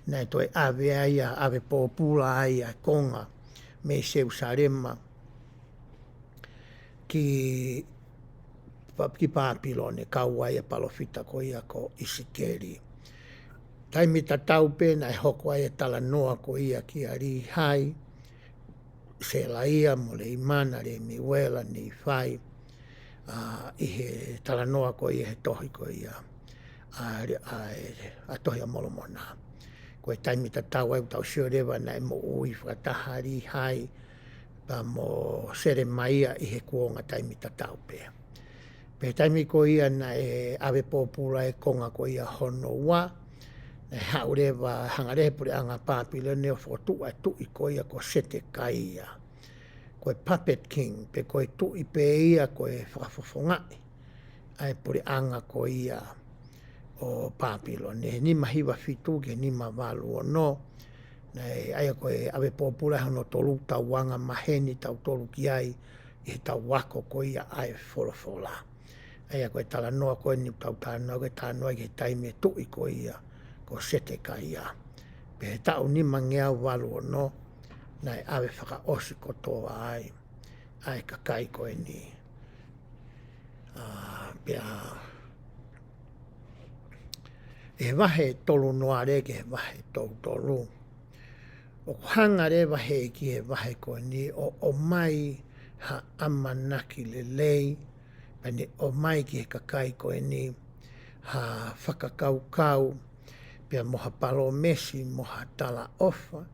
naʻe toe ʻave ai ʻa, ʻave pōpula ai ʻa e konga mei Selusalema ki, ki Pāpilone, kau ai ʻa e palōfita ko ia ko ʻIsikeli. Taimi tatau pē naʻe hoko ai ʻa e talanoa ko ia kia Līhai, Selaia mo Leimana, Lemiuela, Nīfai, ʻa, ʻi he talanoa ko ia he tohi ko ia, ʻa, ʻa, ʻa e tohi ʻa Molomona. Ko e taimi tatau ai ʻoku tau sio leva naʻe moʻui fakataha ʻa Līhai pea mo Selemaia ʻi he kuonga taimi tatau pē. Pea taimi ko ia naʻe ʻave pōpula e konga ko ia hono ua, naʻe haʻu leva, hanga leva he puleʻanga Pāpilone ʻo fokotuʻu ʻa e tuʻi ko ia ko Setekaia. Ko e puppet king, pe ko e tuʻi pē ia ko e fakafofongaʻi ʻa e puleʻanga ko ia ʻo Pāpilone. He nima hiva fitu ki he nima valu ono, naʻe, ʻa ia ko e ʻave pōpula hono tolu, tau anga maheni tautolu ki ai ʻi he tau ako ko ia ʻa e folofola. ʻA ia ko e talanoa ko eni ʻoku tau talanoa, ko e talanoa ki he taimi e tuʻi ko ia ko Setekaia. Pea he taʻu nima ngeau valu ono, naʻe ʻave fakaʻosi kotoa ai ʻa e kakai ko eni. ʻA, pea ʻi he vahe tolu noa leva ki he vahe tolu tolu, ʻoku hanga leva he ʻEiki he vahe ko eni ʻo ʻomai ha ʻamanaki lelei, pea ne ʻomai ki he kakai ko eni ha fakakaukau, pea mo ha palōmesi, mo ha talaʻofa,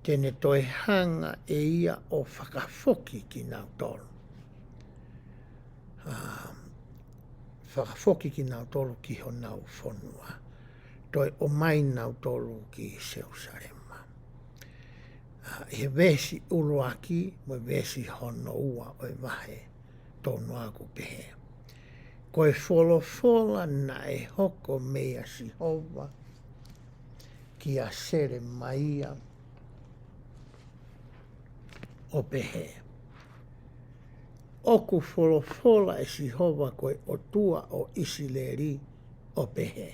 te ne toe hanga ʻe ia ʻo fakafoki kinautolu. ʻA, fakafoki kinautolu ki honau fonua. Toe ʻomai nautolu ki Selusalema. ʻA, ʻi he veesi ʻuluaki mo e veesi hono ua ʻo e vahe tolu noa ʻoku pehē: Ko e folofola naʻe hoko meia Sihova kia Selemaia ʻo pehē: ʻOku folofola ʻe Sihova ko e ʻOtua ʻo ʻIsileli ʻo pehē: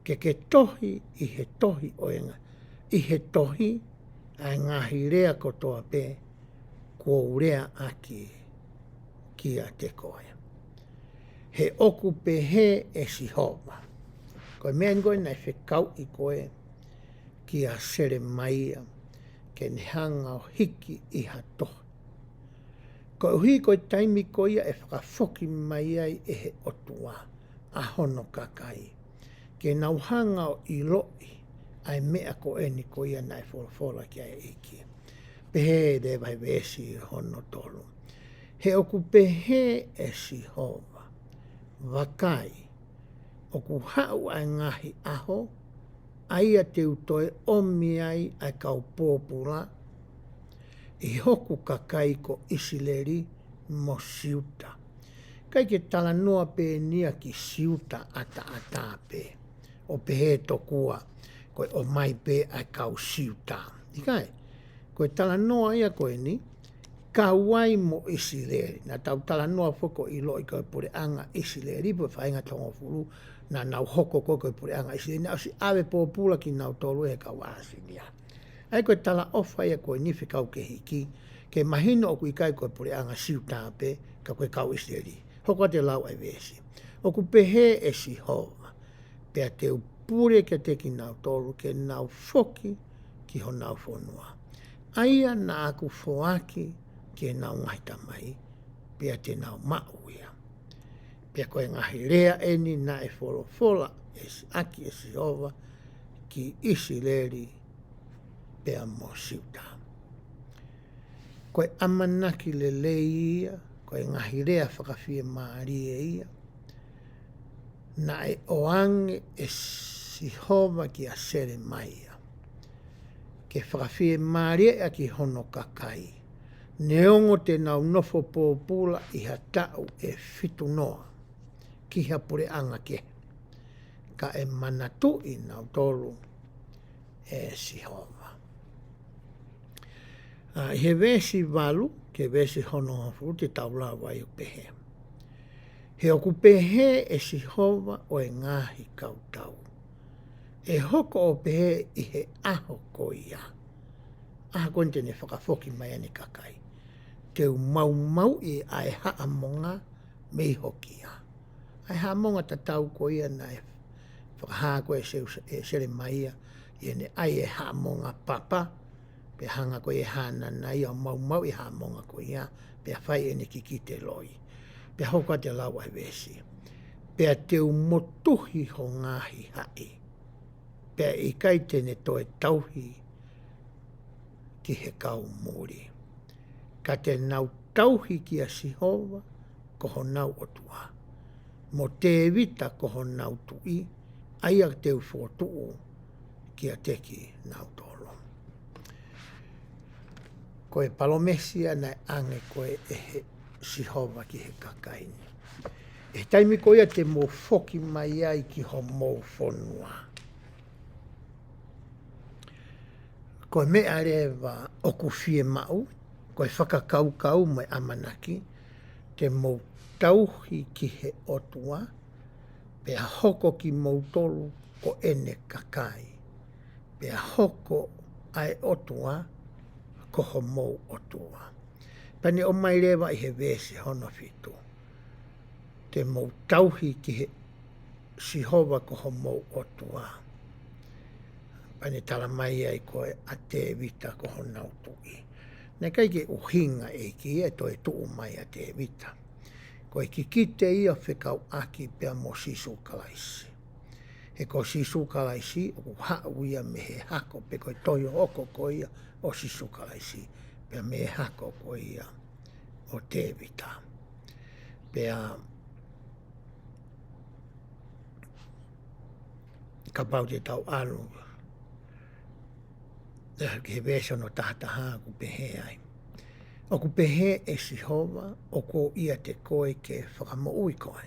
Ke ke tohi ʻi he tohi ʻo e nga-, ʻi he tohi ʻa e ngaahi lea kotoa pē kuo u leaʻaki kiate koe. He ʻoku pehē ʻe Sihova. Ko e meʻa eni ko ē naʻe fekauʻi ko ē kia Selemaia ke ne hanga ʻo hiki ʻi ha tohi. Koeʻuhi ko e taimi ko ia ʻe fakafoki mai ai ʻe he ʻOtua ʻa hono kakai, ke nau hanga ʻo ʻiloʻi ʻa e meʻa ko eni ko ia naʻe folofola ki ai e ʻEiki. Pehē leva he veesi hono tolu: He ʻoku pehē ʻe Sihova: Vakai, ʻoku haʻu ʻa e ngaahi ʻaho, ʻa ia te u toe ʻomi ai ʻa e kau pōpula ʻi hoku kakai ko ʻIsileli mo Siuta. ʻIkai ke talanoa pē eni ia ki Siuta ʻataʻatā pē, ʻo pehē tokua ko e ʻomai pē ʻa e kau Siuta. ʻIkai, ko e talanoa ia ko eni, kau ai mo ʻIsileli. Naʻa tau talanoa foki ʻo ʻiloʻi ko e puleʻanga ʻIsileli, pe faʻahinga tolungofulu, naʻa nau hoko ko ē ko e puleʻanga ʻIsileli, naʻe ʻosi ʻave pōpula kinautolu ʻe he kau ʻAsilia. ʻA ia ko e talaʻofa ia ko eni fekau ke hiki, ke mahino ʻoku ʻikai ko e puleʻanga Siuta pē, ka ko e kau ʻIsileli. Hoko atu e lau ʻa e veesi: ʻOku pehē ʻe Sihova: Pea te u pule kiate kinautolu ke nau foki ki honau fonua, ʻa ia naʻa ku foaki ki heʻenau ngaahi tamai, pea te nau maʻu ia. Pea ko e ngaahi lea eni naʻe folofola ʻe Si-, ʻaki ʻe Sihova ki ʻIsileli pea mo Siuta. Ko e ʻamanaki lelei ia, ko e ngaahi lea fakafiemālie ia naʻe ʻoange ʻe Sihova kia Selemaia, ke fakafiemālieʻi ʻaki hono kakai, neongo te nau nofo pōpula ʻi ha taʻu ʻe fitu noa ki ha puleʻanga kehe, ka ʻe manatuʻi nautolu ʻe Sihova. ʻA, ʻi he veesi valu ki he veesi hono hongofulu te tau lau ai ʻo pehē: He ʻoku pehē ʻe Sihova ʻo e ngaahi kautau, ʻe hoko ʻo pehē ʻi he ʻaho ko ia. ʻAho ko eni te ne fakafoki mai ʻene kakai, te u maumauʻi ʻa e haʻamonga mei hoku ʻao. ʻA e haʻamonga tatau ko ia naʻe fakahā ko ē ʻe Seu-, ʻe Selemaia, ʻi heʻene ʻai e haʻamonga papa, pea hanga ko ē ʻe Hananaia ʻo maumauʻi e haʻamonga ko ia, pea fai ʻene kikite loi. Pea hoko atu e lau ʻa e veesi: Pea te u motuhi ho ngaahi haʻi, pea ʻe ʻikai te ne toe tauhi ki he kau muli. Ka te nau tauhi kia Sihova ko honau ʻOtua, mo Tēvita ko honau tuʻi, ʻa ia te u fokotuʻu kiate kinautolu. Ko e palōmesi ia naʻe ʻange ko ē ʻe he Sihova ki he kakai ni. ʻI he taimi ko ia te mou foki mai ai ki homou fonua, ko e meʻa leva ʻoku fiemaʻu, ko e fakakaukau mo e ʻamanaki, te mou tauhi ki he ʻOtua, pea hoko kimoutolu ko ʻene kakai, pea hoko ʻa e ʻOtua ko homou ʻOtua. Pea ne ʻomai leva ʻi he veesi hono fitu, te mou tauhi ki he Sihova ko homou ʻOtua. Pea ne tala mai ai ko ē ʻa Tēvita ko honau tuʻi. Naʻe ʻikai ke ʻuhinga ʻe he ʻEiki ia e toe tuʻu mai ʻa Tēvita. Ko e kikite ia fekauʻaki pea mo Sīsū Kalaisi. He ko Sīsū Kalaisi ʻoku haʻu ia mei he hako, pe ko e tohi hohoko ko ia ʻo Sīsū Kalaisi, pea mei he hako ko ia ʻo Tēvita. Pea kapau te tau ʻalu, ē, ki he veesi hono taha taha, ʻoku pehē ai: ʻOku pehē ʻe Sihova, ʻoku ou ʻiate koe ke fakamoʻui koe.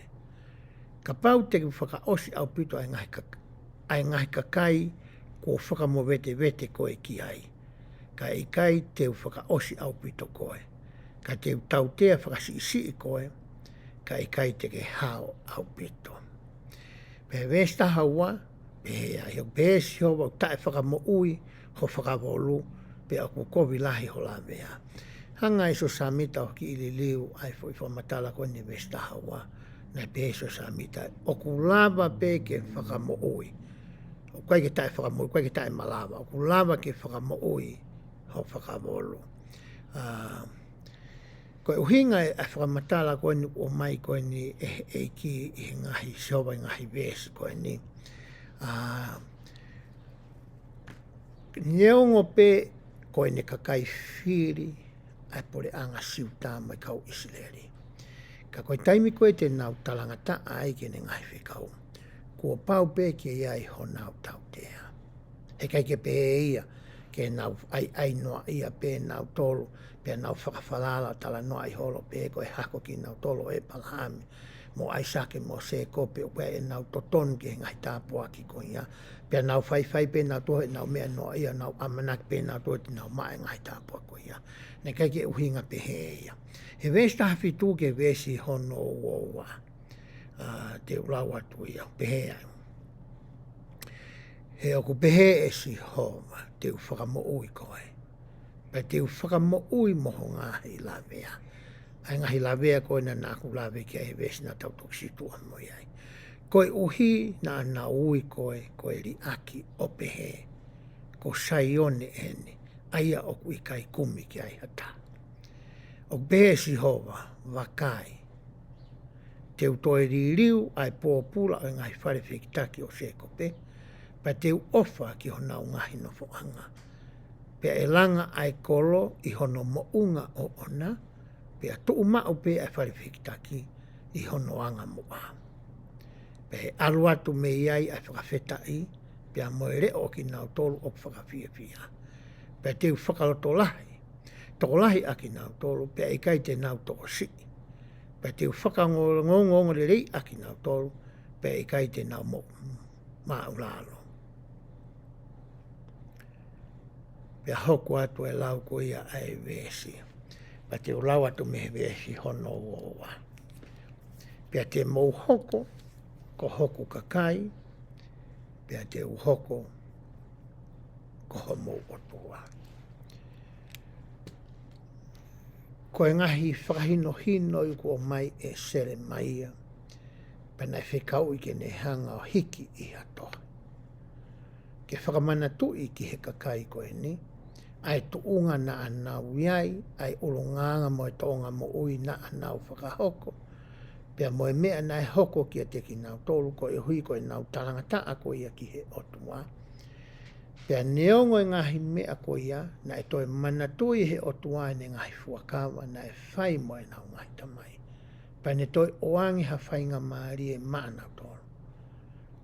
Kapau te u fakaʻosi ʻaupito ʻa e ngaahi kak-, ʻa e ngaahi kakai kuo fakamovetevete koe ki ai, ka ʻe ʻikai te u fakaʻosi ʻaupito koe. Ka te u tautea fakasiʻisiʻi koe, ka ʻe ʻikai te ke hao ʻaupito. Pea veesi taha ua, pehē ai: ʻOku pehē ʻe Sihova, ʻoku taʻefakamoʻui ho fakavolu, pea ʻoku kovi lahi ho lavea. Hanga ʻe Siosefa Sāmita ʻo kiʻi liliu ʻa e foʻi fakamatala ko eni veesi taha ua. Naʻe pehē ʻe Siosefa Sāmita, ʻoku lava pē ke fakamoʻui. ʻOku ʻikai ke taʻefakamoʻui, ʻoku ʻikai ke taʻemalava. ʻOku lava ke fakamoʻui ho fakavolu. ʻA, ko e ʻuhinga e, e fakamatala ko eni ʻoku ʻomai ko eni ʻe he ʻEiki ʻi he ngaahi, Sihova ʻi he ngaahi veesi ko eni. ʻA, neongo pē ko ʻene kakai fili ʻa e puleʻanga Siuta mo e kau ʻIsileli, ka ko e taimi ko ē te nau talangataʻa ai ki heʻene ngaahi fekau, kuo pau pē ke ʻi ai honau tautea. Heʻikai ke pehē ia ke nau ʻaiʻai noaʻia pē nautolu, pea nau fakafalala talanoaʻi holo pē ko e hako kinautolu ʻo ʻĒpalahame mo ʻAisake mo Sēkope, ʻo pehē ʻenau totonu ki he ngaahi tāpuaki ko ia. Pea nau faifai pē nautolu heʻenau meʻa noaʻia, nau ʻamanaki pē nautolu te nau maʻu e ngaahi tāpuaki ko ia. Naʻe ʻikai ke ʻuhinga pehē ia. He veesi taha fitu ki he veesi hono ua ua. ʻA, te u lau atu ia, pehē ai: He ʻoku pehē ʻe Sihova, te u fakamoʻui koe. Pea te u fakamoʻui mo ho ngaahi lavea. ʻA e ngaahi lavea ko ena naʻa ku lave ki ai he veesi naʻa tau toki situʻa mo ia ai. Koeʻuhi naʻa nau ui koe ko e liʻaki ʻo pehē, ko Saione eni, ʻa ia ʻoku ʻikai kumi ki ai ha taha. ʻOku pehē ʻe Sihova, vakai, te u toe liliu ʻa e pōpula ʻo e ngaahi fale fehikitaki ʻo Sēkope, pea te u ʻofa ki honau ngaahi nofoʻanga. Pea ʻe langa ʻa e kolo ʻi hono moʻunga ʻoʻona, pea tuʻu maʻu pē ʻa e fale fehikitaki ʻi hono angamuʻa. Pea ʻe ʻalu atu mei ai ʻa e fakafetaʻi, pea mo e leʻo ʻo kinautolu ʻoku fakafiefia. Pea te u fakalotolahi, tokolahi ʻa kinautolu, pea ʻikai te nau tokosiʻi. Pea te u fakangoongoongo lelei ʻa kinautolu, pea ʻikai te nau moʻu māʻulalo. Pea hoko atu e lau ko ia ʻa e veesi. Pea te u lau atu mei he veesi hono ua. Pea te mou hoko ko hoku kakai, pea te u hoko ko homou ʻOtua. Ko e ngaahi fakahinohino ia kuo ʻomai ʻe Selemaia, pea naʻe fekauʻi ke ne hanga ʻo hiki ʻi ha tohi. Ke fakamanatuʻi ki he kakai ko eni, ʻa e tuʻunga naʻa nau ʻi ai, ʻa e ʻulungaanga mo e tōʻonga moʻui naʻa nau fakahoko, pea mo e meʻa naʻe hoko kiate kinautolu koeʻuhi ko ʻenau talangataʻa ko ia ki he ʻOtua. Pea neongo e ngaahi meʻa ko ia, naʻe toe manatuʻi ʻe he ʻOtua ʻene ngaahi fuakava naʻe fai mo ʻenau ngaahi tamai. Pea ne toe ʻoange ha faingamālie maʻanautolu.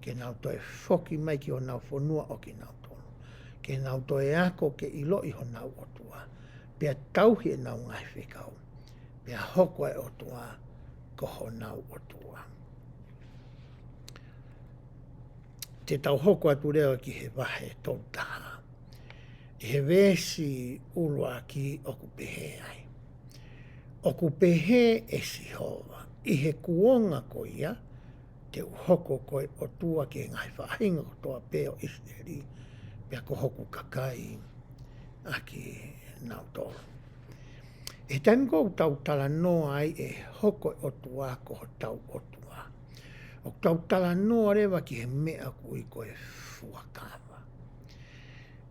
Ke nau toe foki mai ki honau fonua ʻo kinautolu. Ke nau toe ako ke ʻiloʻi honau ʻOtua. Pea tauhi ʻenau ngaahi fekau. Pea hoko e ʻOtua ko honau ʻOtua. Te tau hoko atu leva ki he vahe tolu taha. ʻI he veesi ʻuluaki ʻoku pehē ai. ʻOku pehē ʻe Sihova, ʻi he kuonga ko ia, te u hoko ko e ʻOtua ki he ngaahi faʻahinga kotoa pē ʻo ʻIsileli, pea ko hoku kakai ʻa kinautolu. ʻI he taimi ko ē ʻoku tau talanoa ai ʻe hoko e ʻOtua ko hotau ʻOtua. ʻOku tau talanoa leva ki he meʻa ʻoku ui ko e fuakava.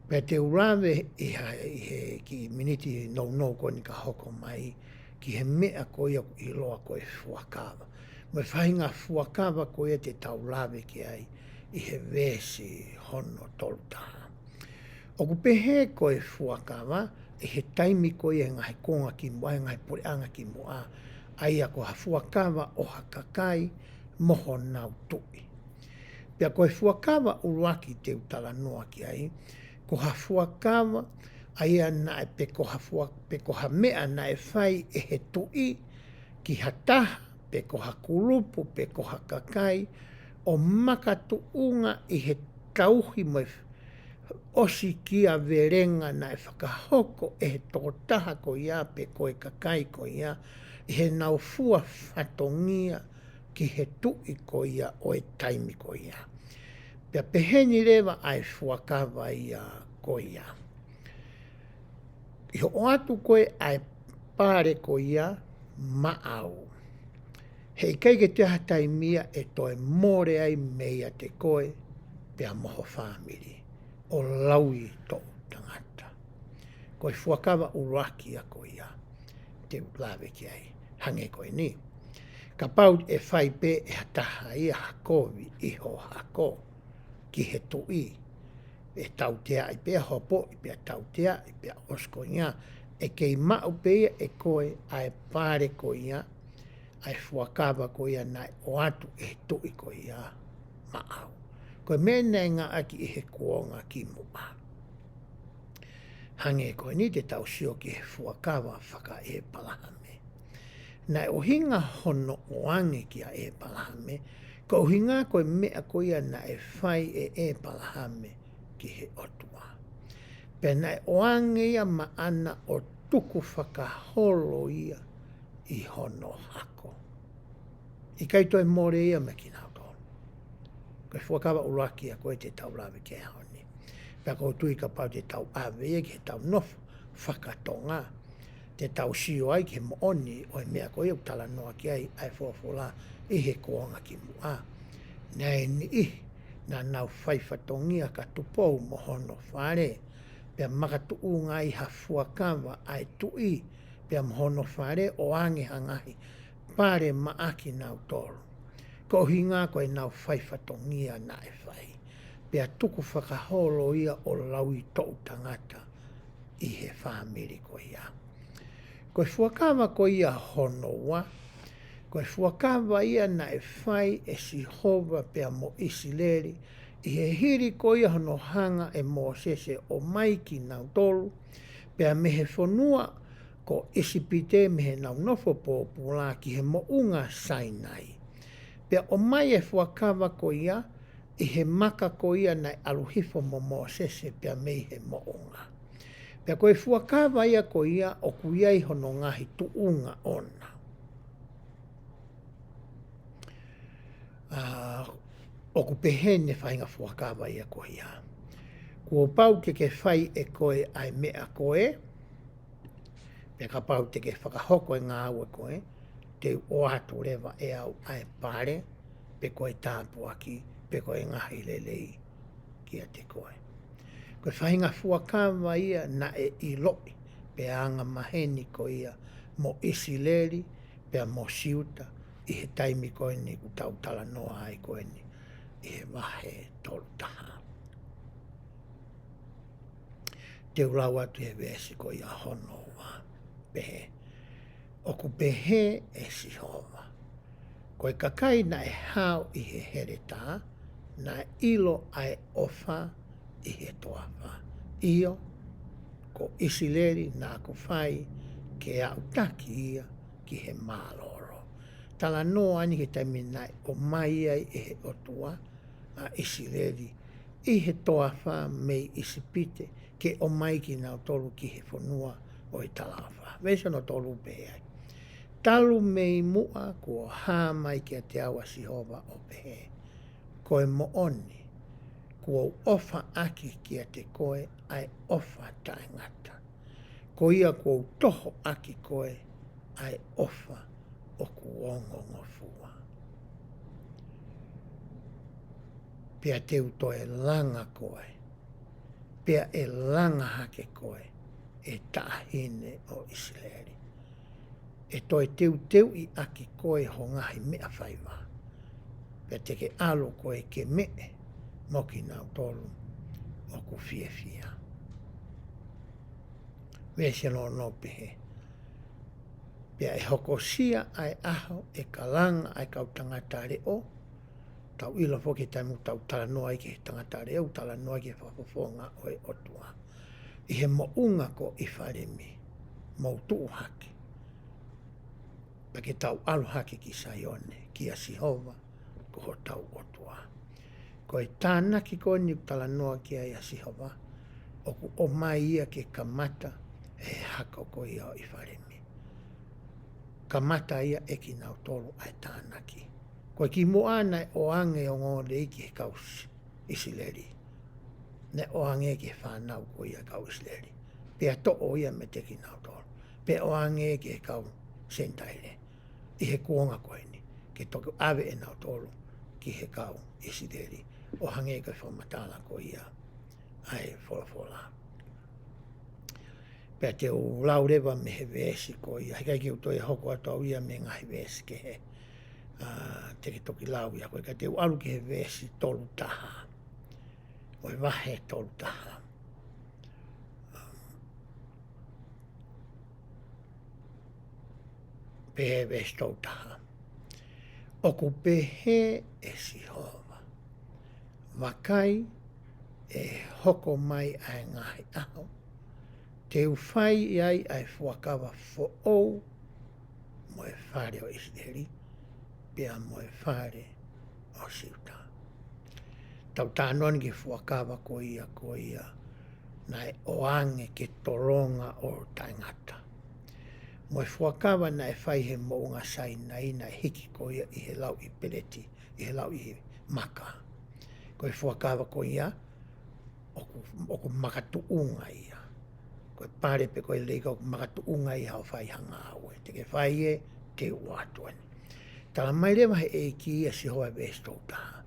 Pea te u lave ʻi ha, ʻi he kiʻi miniti nounou ko eni ka hoko mai, ki he meʻa ko ia ʻoku ʻiloa ko e fuakava. Mo e faʻahinga fuakava ko ia te tau lave ki ai, ʻi he veesi hono tolu taha. ʻOku pehē ko e fuakava, ʻi he taimi ko ia he ngaahi konga kimuʻa, he ngaahi puleʻanga kimuʻa, ʻa ia ko ha fuakava ʻo ha kakai mo honau tuʻi. Pea ko e fuakava ʻuluaki te u talanoa ki ai, ko ha fuakava, ʻa ia naʻe pe ko ha fua-, pe ko ha meʻa naʻe fai ʻe he tuʻi, ki ha taha, pe ko ha kulupu, pe ko ha kakai, ʻo makatuʻunga ʻi he tauhi mo e ʻosikiavelenga naʻe fakahoko ʻe he tokotaha ko ia pe ko e kakai ko ia, ʻi heʻenau fua fatongia ki he tuʻi ko ia ʻo e taimi ko ia. Pea peheni leva ʻa e fuakava ia ko ia. ʻI hoʻo ʻoatu ko ē ʻa e pale ko ia maʻau. Heʻikai ke toe ʻi ai ha taimi ia ʻe toe mole ai meiate koe, pea mo ho fāmili, ʻo lauʻi toʻu tangata. Ko e fuakava ʻuluaki ia ko ia, te u lave ki ai, hangē ko eni. Kapau ʻe fai pē ʻe ha taha ia ha kovi ʻi ho hako, ki he tuʻi, ʻe tauteaʻi pea hopoʻi pea tauteaʻi pea ʻosi ko ia, ʻe kei maʻu pē ia ʻe koe ʻa e pale ko ia, ʻa e fuakava ko ia naʻe ʻoatu ʻe he tuʻi ko ia maʻau. Ko e meʻa naʻe ngāueʻaki ʻi he kuonga kimuʻa. Hangē ko eni te tau sio ki he fuakava fakaʻĒpalahame. Naʻe ʻuhinga hono ʻoange kia ʻĒpalahame, ko e ʻuhinga ko e meʻa ko ia naʻe fai ʻe ʻĒpalahame ki he ʻOtua. Pea naʻe ʻoange ia maʻana ʻo tukufakaholo ia ʻi hono hako. ʻIkai toe mole ia mei kinautolu. Ko e fuakava ʻuluaki ia ko ē te tau lave ki ai he ʻaho ni. Pea ʻoku ou tui kapau te tau ʻave ia ki heʻetau nofo fakatonga, te tau sio ai ki he moʻoni ʻo e meʻa ko ia ʻoku talanoa ki ai ʻa e folofola ʻi he kuonga kimuʻa. Naʻe ʻi ai e niʻihi naʻa nau fai fatongia kia Tupou mo hono fale, pea makatuʻunga ai ha fuakava ʻa e tuʻi, pea mo hono fale ʻo ʻoange ha ngaahi pale maʻa kinautolu. Ko e ʻuhinga ko ʻenau fai fatongia naʻe fai. Pea tukufakaholo ia ʻo lauʻi toʻu tangata ʻi he fāmili ko ia. Ko e fuakava ko ia hono ua, ko e fuakava ia naʻe fai ʻe Sihova pea mo ʻIsileli, ʻI he hili ko ia hono hanga ʻe Mōsese ʻo ʻomai kinautolu, pea mei he fonua ko ʻIsipite, mei heʻenau nofo pōpula ki he moʻunga Sainai. Pea ʻomai e fuakava ko ia ʻi he maka ko ia naʻe ʻalu hifo mo Mōsese pea mei he moʻunga. Pea ko e fuakava ia ko ia ʻoku ʻi ai hono ngaahi tuʻunga ʻona. ʻA, ʻoku pehē ʻene faʻahinga fuakava ia ko ia: Kuo pau ke ke fai ʻe koe ʻa e meʻa ko ē, pea kapau te ke fakahoko e ngāue ko ē, te u ʻoatu leva ʻe au ʻa e pale, pe ko e tāpuaki, pe ko e ngaahi lelei kiate koe. Ko e faʻahinga fuakava ia naʻe ʻiloʻi pea angamaheni ko ia mo ʻIsileli, pea mo Siuta, ʻi he taimi ko eni ʻoku tau talanoa ai ko eni, ʻi he vahe tolu taha. Te u lau atu he veesi ko ia hono ua, pehē: ʻOku pehē ʻe Sihova: Ko e kakai naʻe hao ʻi he heletā, naʻe ʻilo ʻa e ʻofa ʻi he toafa. ʻIo, ko ʻIsileli naʻa ku fai ke aʻutaki ia ki he mālōlō. Talanoa eni ki he taimi naʻe ʻomai ai ʻe he ʻOtua ʻa ʻIsileli ʻi he toafa mei ʻIsipite, ke ʻomai kinautolu ki he fonua ʻo e talaʻofa. Veesi hono tolu pehē ai: Talu mei muʻa kuo hā mai kiate au ʻa Sihova ʻo pehē: Ko e moʻoni, kuo u ʻofa ʻaki kiate koe ʻa e ʻofa taʻengata. Ko ia kuo u toho ʻaki koe ʻa e ʻofa ʻoku ongongofua. Pea te u toe langa koe, pea ʻe langa hake koe, ʻe taʻahine ʻo ʻIsileli. ʻE toe teuteuʻi ʻaki koe ho ngaahi meʻa faiva, pea te ke ʻalu koe ke meʻe mo kinautolu ʻoku fiefia. Veesi hono ono pehē: Pea ʻe hokosia ʻa e ʻaho ʻe kalanga ai ʻa e kau tangata leʻo. Tau ʻilo foki he taimi ʻoku tau talanoa ai ki he tangata leʻo, ʻoku talanoa ai ki he fakafofonga ʻo e ʻOtua. ʻI he moʻunga ko ʻIfalemi, mou tuʻu hake, pea ke tau ʻalu hake ki Saione, kia Sihova ko hotau ʻOtua. Ko e tānaki ko eni ʻoku talanoa ki ai ʻa Sihova, ʻoku ʻomai ia ke kamata he hako ko ia ʻo ʻIfalemi. Kamata ia ʻe kinautolu ʻa e tānaki. Ko e kimuʻa naʻe ʻoange e ongoongolelei ki he kau ʻIsileli. Naʻe ʻoange ki he fānau ko ia kau ʻIsileli. Pea toʻo ia meiate kinautolu. Pea ʻoange ki he kau Senitaile ʻi he kuonga ko eni, ke toki ʻave ʻenautolu ki he kau ʻIsileli, ʻo hangē ko e fakamatala ko ia ʻa e folofola. Pea te u lau leva mei he veesi ko ia, heʻikai ke u toe hoko atu au ia mei he ngaahi veesi kehe. ʻA, te ke toki lau ia ko ia, ka te u ʻalu ki he veesi tolu taha. ʻO e vahe tolu taha. Pehē veesi tolu taha: ʻOku pehē ʻe Sihova: Vakai, ʻe hoko mai ʻa e ngaahi ʻaho, te u fai ai ʻa e fuakava foʻou mo e fale ʻo ʻIsileli, pea mo e fale ʻo Siuta. Tau talanoa eni ki he fuakava ko ia, ko ia naʻe ʻoange ke tolonga ʻo taʻengata. Mo e fuakava naʻe fai he moʻunga Sainai naʻe hiki ko ia ʻi he lauʻi peleti, ʻi he lauʻi maka. Ko e fuakava ko ia, ʻoku, ʻoku makatuʻunga ia. Ko e pale pe ko e lelei ka ʻoku makatuʻunga ia hoʻo fai ha ngāue. Te ke fai ē, te u ʻoatu eni. Tala mai leva he ʻEiki ʻa Sihova veesi tolu taha: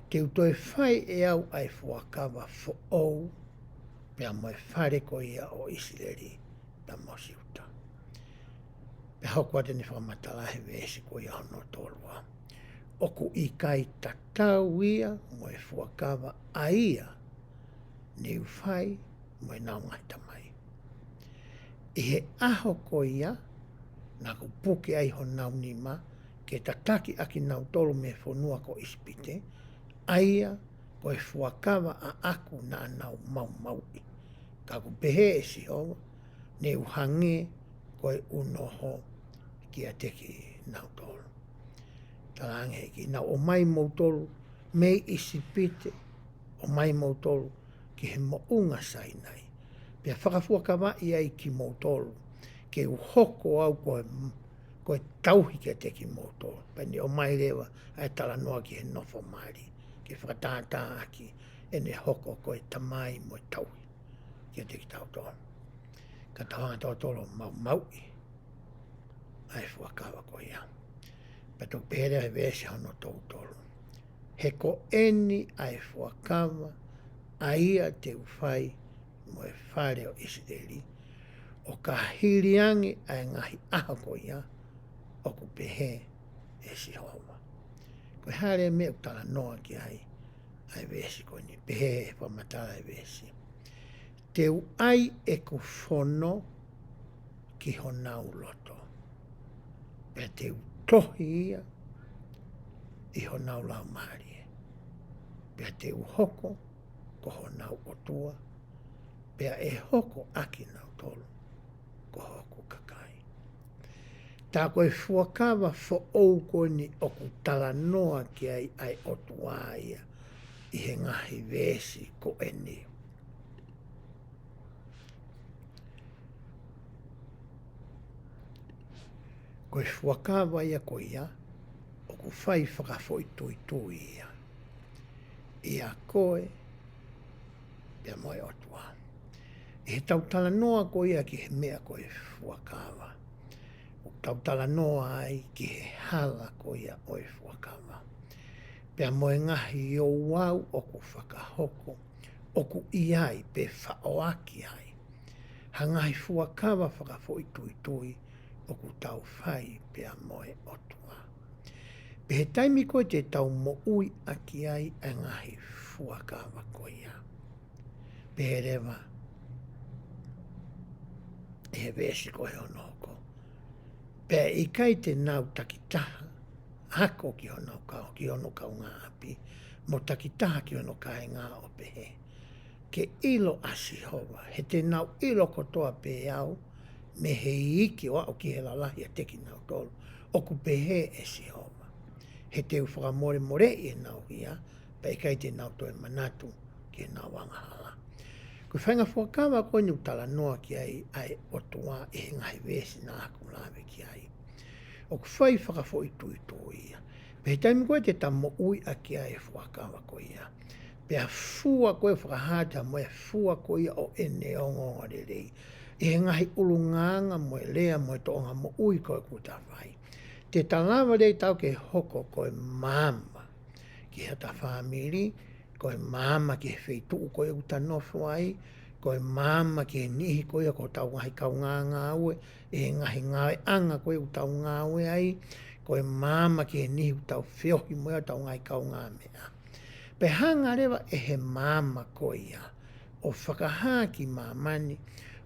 Te u toe fai ʻe au ʻa e fuakava foʻou, pea mo e fale ko ia ʻo ʻIsileli, pea mo Siuta. Pea hoko atu eni e fakamatala he veesi ko ia hono tolu ua: ʻOku ʻikai tatau ia mo e fuakava ʻa ia ne u fai mo ʻenau ngaahi tamai. ʻI he ʻaho ko ia naʻa ku puke ai honau nima ke tataki ʻa kinautolu mei he fonua ko ʻIsipite, ʻa ia ko e fuakava ʻaʻaku naʻa nau maumauʻi. Ka ʻoku pehē ʻe Sihova, ne u hangē ko e unoho kiate kinautolu. Talaange ʻe he ʻEiki, naʻa ku ʻomai moutolu mei ʻIsipite, ʻomai moutolu ki he moʻunga Sainai. Pea fakafuakavaʻi ai kimoutolu, ke u hoko au ko e, ko e tauhi kiate kimoutolu. Pea ne ʻomai leva ʻa e talanoa ki he nofo mali, ke fakatātāʻaki ʻene hoko ko e tamai mo e tauhi kiate kitautolu. Ka tau hanga tautolu ʻo maumauʻi ʻa e fuakava ko ia. Pea toki pehē leva he veesi hono tolu tolu. He ko eni ʻa e fuakava ʻa ia te u fai mo e fale ʻo ʻIsileli, ʻo ka hili ange ʻa e ngaahi ʻaho ko ia, ʻoku pehē ʻe Sihova. Ko e hā leva e meʻa ʻoku talanoa ki ai ʻa e veesi ko eni, pehē ʻe he fakamatala ʻa e veesi. Te u ʻai ʻeku fono ki honau loto. Pea te u tohi ia ʻi honau laumālie. Pea te u hoko ko honau ʻOtua. Pea ʻe hoko ʻa kinautolu ko hoku kakai. Tā ko e fuakava foʻou ko eni ʻoku talanoa ki ai ʻa e ʻOtua ia ʻi he ngaahi veesi ko eni. Ko e fuakava ia ko ia, ʻoku fai fakafoʻituitui ia ʻia koe pea mo e ʻOtua. ʻI heʻetau talanoa ko ia ki he meʻa ko e fuakava, ʻoku tau talanoa ai ki he hala ko ia ʻo e fuakava. Pea mo e ngaahi ouau ʻoku fakahoko, ʻoku ʻi ai pe faʻoaki ai ha ngaahi fuakava fakafoʻituitui ʻoku tau fai pea mo e ʻOtua. Pea he taimi ko ē te tau moʻui ʻaki ai ʻa e ngaahi fuakava ko ia, pehē leva ʻe he veesi ko ē hono hoko. Pea ʻikai te nau takitaha ako ki hono kau, ki hono kaungāʻapi, mo takitaha ki hono kāinga ʻo pehē, ke ʻilo ʻa Sihova, he te nau ʻilo kotoa pē au, mei he iiki ʻo aʻu ki he lalahi ʻiate kinautolu, ʻoku pehē ʻe Sihova. He te u fakamolemoleʻi ʻenau hia, pea ʻikai te nau toe manatu ki heʻenau angahala. Ko e faʻahinga fuakava ko eni ʻoku talanoa ki ai ʻa e ʻOtua ʻi he ngaahi veesi naʻa ku lave ki ai, ʻoku fai fakafoʻituitui ia. Pea he taimi ko ē te ta moʻui ʻaki ai e fuakava ko ia, pea fua ko ē fakahā atu mo e fua ko ia ʻo ʻene ongoongolelei ʻi he ngaahi ʻulungaanga mo e lea mo e tōʻonga moʻui ko ē ʻoku ta fai, te ta lava leva ʻe tautolu ke hoko ko e maama ki hota fāmili, ko e maama ki he feituʻu ko ē ʻoku ta nofo ai, ko e maama ki he niʻihi ko ia ko hotau ngaahi kaungāngāue, ʻi he ngaahi ngāueʻanga ko ē ʻoku tau ngāue ai, ko e maama ki he niʻihi ʻoku tau feohi mo ia, hotau ngaahi kaungāmeʻa. Pea hanga leva ʻe he maama ko ia ʻo fakahā ki māmani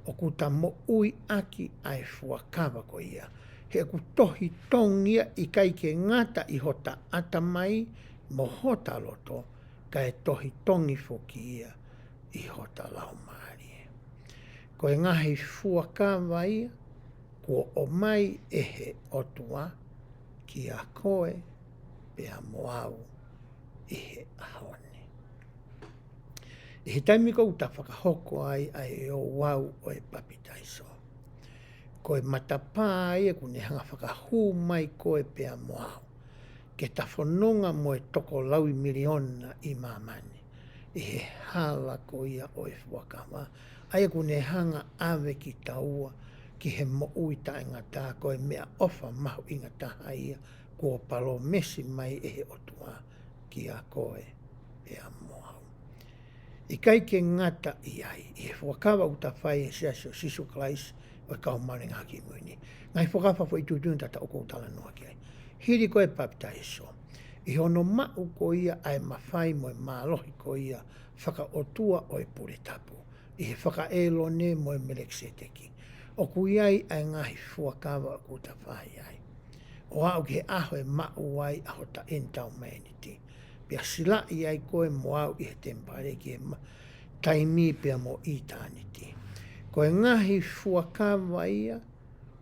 ʻoku ta moʻui ʻaki ʻa e fuakava ko ia, he ʻoku tohi tongi ia, ʻikai ke ngata ʻi hota ʻatamai mo hota loto, kae tohi tongi foki ia ʻi hota laumālie. Ko e ngaahi fuakava ia kuo ʻomai ʻe he ʻOtua kiate koe pea mo au ʻi he ʻaho ni. ʻI he taimi ko ē ʻoku ta fakahoko ai ʻa e ouau ʻo e papitaiso, ko e matapā ia ʻoku ne hanga ʻo fakahū mai koe pea mo au ke ta fononga mo e toko laui miliona ʻi māmani ʻi he hala ko ia ʻo e fuakava, ʻa ia ʻoku ne hanga ʻo ʻave kitaua ki he moʻui taʻengata. Ko e meʻaʻofa mahuʻinga taha ia kuo palōmesi mai ʻe he ʻOtua kiate koe pea mo au. ʻIkai ke ngata ʻi ai, ʻi he fuakava ʻoku ta fai ʻi he Siasi ʻo Sīsū Kalaisi ʻo e Kau Māʻoniʻoni ʻi he Ngaahi ʻAho Kimui Ni, ngaahi fuakava fakafoʻituitui naʻa ta ʻoku ou talanoa ki ai, hili ko ē e papitaiso, ʻi hono maʻu ko ia ʻa e mafai mo e mālohi ko ia fakaʻotua ʻo e pule tapu, ʻi he faka-ʻĒlone mo e Melekiseteki, ʻoku ʻi ai ʻa e ngaahi fuakava ʻoku ta fai ai, ʻo aʻu ki he ʻaho ʻe maʻu ai ʻa hota ʻenitaumeni. Pea silaʻi ai koe mo au ʻi he temipale ki he ma-, taimi pea mo ʻitāniti. Ko e ngaahi fuakava ia,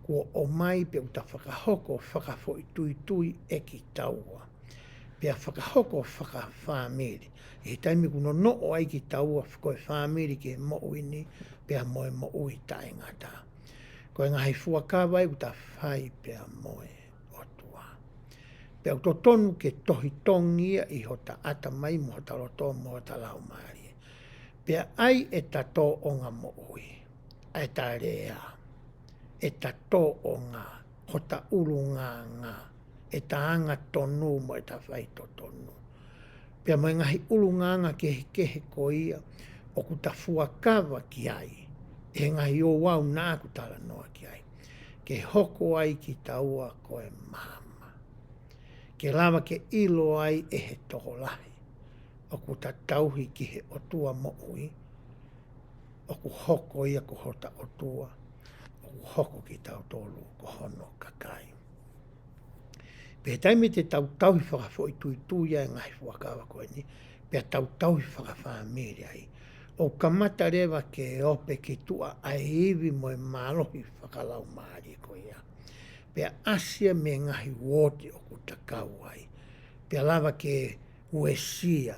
kuo ʻomai pea ʻoku ta fakahoko fakafoʻituitui ʻe kitaua. Pea fakahoko fakafāmili. ʻI he taimi kuo nonoʻo ai kitaua ko e fāmili ki he moʻui ni, pea mo e moʻui taʻengata. Ko e ngaahi fuakava ia ʻoku ta fai pea mo e ʻOtua. Pea ʻoku totonu ke tohitongi ia ʻi hota ʻatamai mo hota loto mo hota laumālie. Pea ʻai ʻeta tōʻonga moʻui, ʻa ʻeta lea, ʻeta tōʻonga, hota ʻulungaanga, ʻeta angatonu mo ʻeta faitotonu. Pea mo e ngaahi ʻulungaanga kehekehe ko ia, ʻoku ta fuakava ki ai, ʻe he ngaahi ouau naʻa ku talanoa ki ai. Ke hoko ai kitaua ko e maama. Ke lava ke ʻilo ai ʻe he tokolahi. ʻOku ta tauhi ki he ʻOtua moʻui, ʻoku hoko ia ko hota ʻOtua, ʻoku hoko kitautolu ko hono kakai. Pea taimi te tau tauhi fakafoʻituitui ai e ngaahi fuakava ko eni, pea tau tauhi fakafāmili ai. ʻOku kamata leva ke ope ki tuʻa ʻa e ivi mo e mālohi fakalaumālie ko ia. Pea ʻasi ia mei he ngaahi uooti ʻoku ta kau ai. Pea lava ke uesia,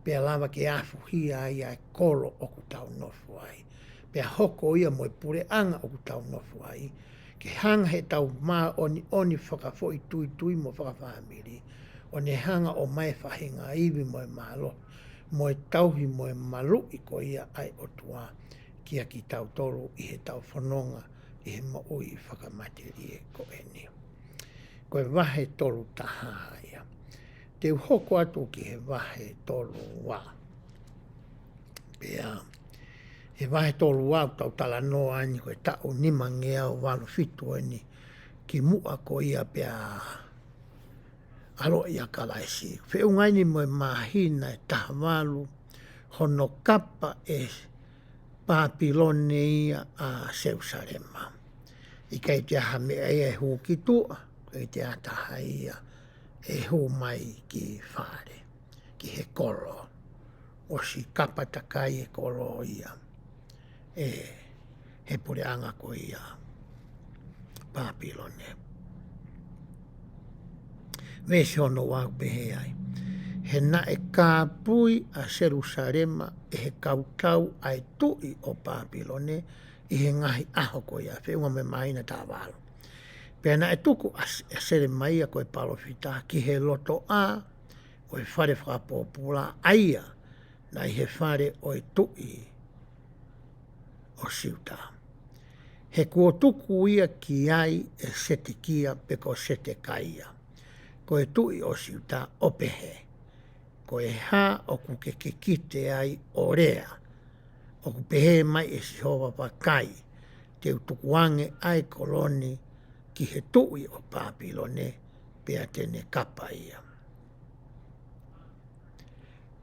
pea lava ke afuhia ai ʻa e kolo ʻoku tau nofo ai. Pea hoko ia mo e puleʻanga ʻoku tau nofo ai, ke hanga heʻetau māʻoniʻoni fakafoʻituitui mo fakafāmili, ʻo ne hanga ʻo ʻomai e faʻahinga ivi mo e mālohi, mo e tauhi mo e maluʻi ko ia ʻa e ʻOtua, kia kitautolu ʻi heʻetau fononga, ʻi he moʻui fakamatelie ko eni. Ko e vahe tolu taha ia. Te u hoko atu ki he vahe tolu ua. Pea, he vahe tolu ua ʻoku tau talanoa eni ko e taʻu nimangeau valu fitu eni ki muʻa ko ia pea ʻaloʻi ʻa Kalaisi. Feʻunga eni mo e māhina ʻe taha valu, hono kapa ʻe Pāpilone ia ʻa Selusalema. ʻIkai toe ʻi ai ha meʻa ia ʻe hū ki tuʻa, ʻikai toe ʻi ai ha taha ia ʻe hū mai ki fale, ki he kolo. ʻOsi kapa takai e kolo ia ʻe he puleʻanga ko ia Pāpilone. Veesi hono ua ʻoku pehē ai. He naʻe kāpui ʻa Selusalema ʻe he kau tau ʻa e tuʻi ʻo Pāpilone ʻi he ngaahi ʻaho ko ia, feʻunga mo e māhina taha valu. Pea naʻe tuku ʻa S-, ʻa Selemaia ko e palōfita ki he lotoʻā ʻo e fale fakapōpula, ʻa ia naʻe ʻi he fale ʻo e tuʻi ʻo Siuta. He kuo tuku ia ki ai ʻe Setekia pe ko Setekaia, ko e tuʻi ʻo Siuta, ʻo pehē, Ko e hā ʻoku ke kikite ai ʻo lea, ʻoku pehē mai ʻe Sihova, Vakai, te u tukuange ʻa e kolo ni ki he tuʻi ʻo Pāpilone, pea te ne kapa ia.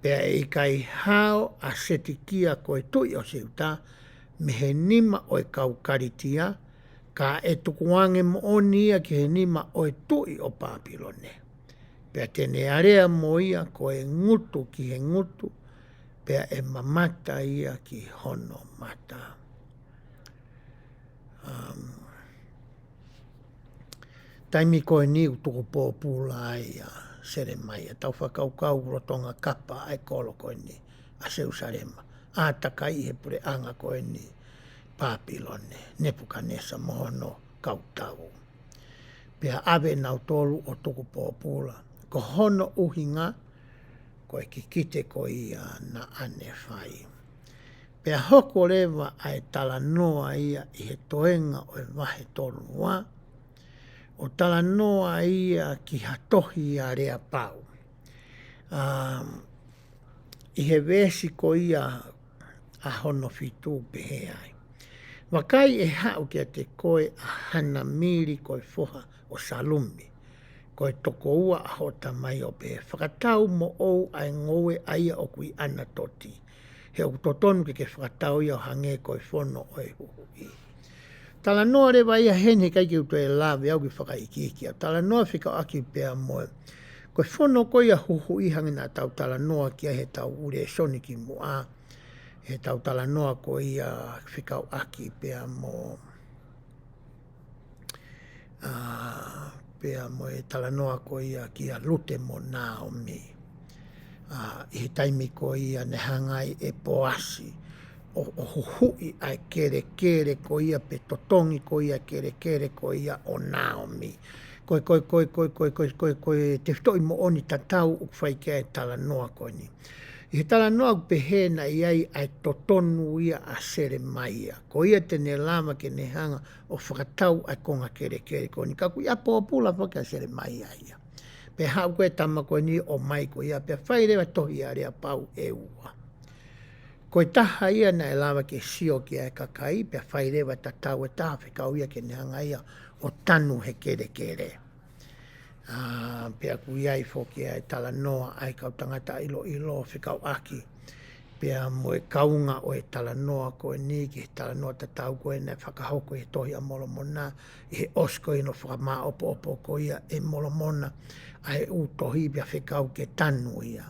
Pea ʻe ʻikai hao ʻa Setekia ko e tuʻi ʻo Siuta mei he nima ʻo e kau Kalitia, ka ʻe tukuange moʻoni ia ki he nima ʻo e tuʻi ʻo Pāpilone. Pea te ne alea mo ia ko e ngutu ki he ngutu, pea ʻe mamata ia ki hono mata. Um, taimi ko eni ʻoku tuku pōpula ai ʻa Selemaia. Tau fakakaukau lolotonga kapa ʻa e kolo ko eni ʻa Selusalema. ʻĀtakai ʻe he puleʻanga ko eni Pāpilone, Nepukanesa mo hono kau tau. Pea ʻave nautolu ʻo tuku pōpula. Ko hono ʻuhinga, ko e kikite ko ia naʻa ne fai. Pea hoko leva ʻa e talanoa ia ʻi he toenga ʻo e vahe tolu ua, ʻo talanoa ia ki ha tohi aleapau. Um, ʻI he veesi ko ia ʻa hono fitu pehē ai. Vakai ʻe haʻu kiate koe ʻa Hanamili ko e foha ʻo Salumi, ko e tokoua ʻa hoʻo tamai ʻo pehē, Fakatau moʻou ʻa e ngoue ʻa ia ʻoku ʻi ʻAnatoti. He ʻoku totonu ke ke fakatau ia ʻo hangē ko e fono ʻo e huhuʻi. Talanoa leva ia heni he ʻikai ke u toe lave au ki he fakaikiiki. ʻA e talanoa fekauʻaki pea mo e, ko Ko e fono ko ia huhuʻi hangē naʻa tau talanoa ki ai heʻetau lēsoni kimuʻa, heʻetau talanoa ko ia fekauʻaki pea mo, ʻa, pea mo e talanoa ko ia kia Lute mo Naomi. ʻA, ʻi he taimi ko ia naʻe hanga ai ʻe Poasi ʻo, ʻo huhuʻi ʻa e kelekele ko ia pe totongi ko ia kelekele ko ia ʻo Naomi. Ko e, ko e, ko e, ko e, ko e, ko e, ko e, ko e tefitoʻi moʻoni tatau ʻoku fai ki ai e talanoa ko eni. ʻI he talanoa ʻoku pehē naʻe ʻi ai ʻa e totonu ia ʻa Selemaia. Ko ia te ne lava ke ne hanga ʻo fakatau ʻa e konga kelekele ko eni. Ka ʻoku ʻi ai pōpula foki ʻa Selemaia ia. Pea haʻu ko e tama ko eni ʻo ʻomai ko ia, pea fai leva tohi aleapau ʻe ua. Ko e taha ia naʻe lava ke sio ki ai e kakai, pea fai leva tatau e taha fekau ia ke ne hanga ia ʻo tanu he kelekele. ʻA, pea ʻoku ʻi ai foki ʻa e talanoa ʻa e kau tangata ʻiloʻilo fekauʻaki pea mo e kaunga ʻo e talanoa ko eni ki he talanoa tatau ko ē naʻe fakahoko ʻi he Tohi ʻa Molomona, ʻi he ʻosi ko ē hono fakamāʻopoʻopo ko ia ʻe Molomona ʻa e ʻū tohi pea fekau ke tanu ia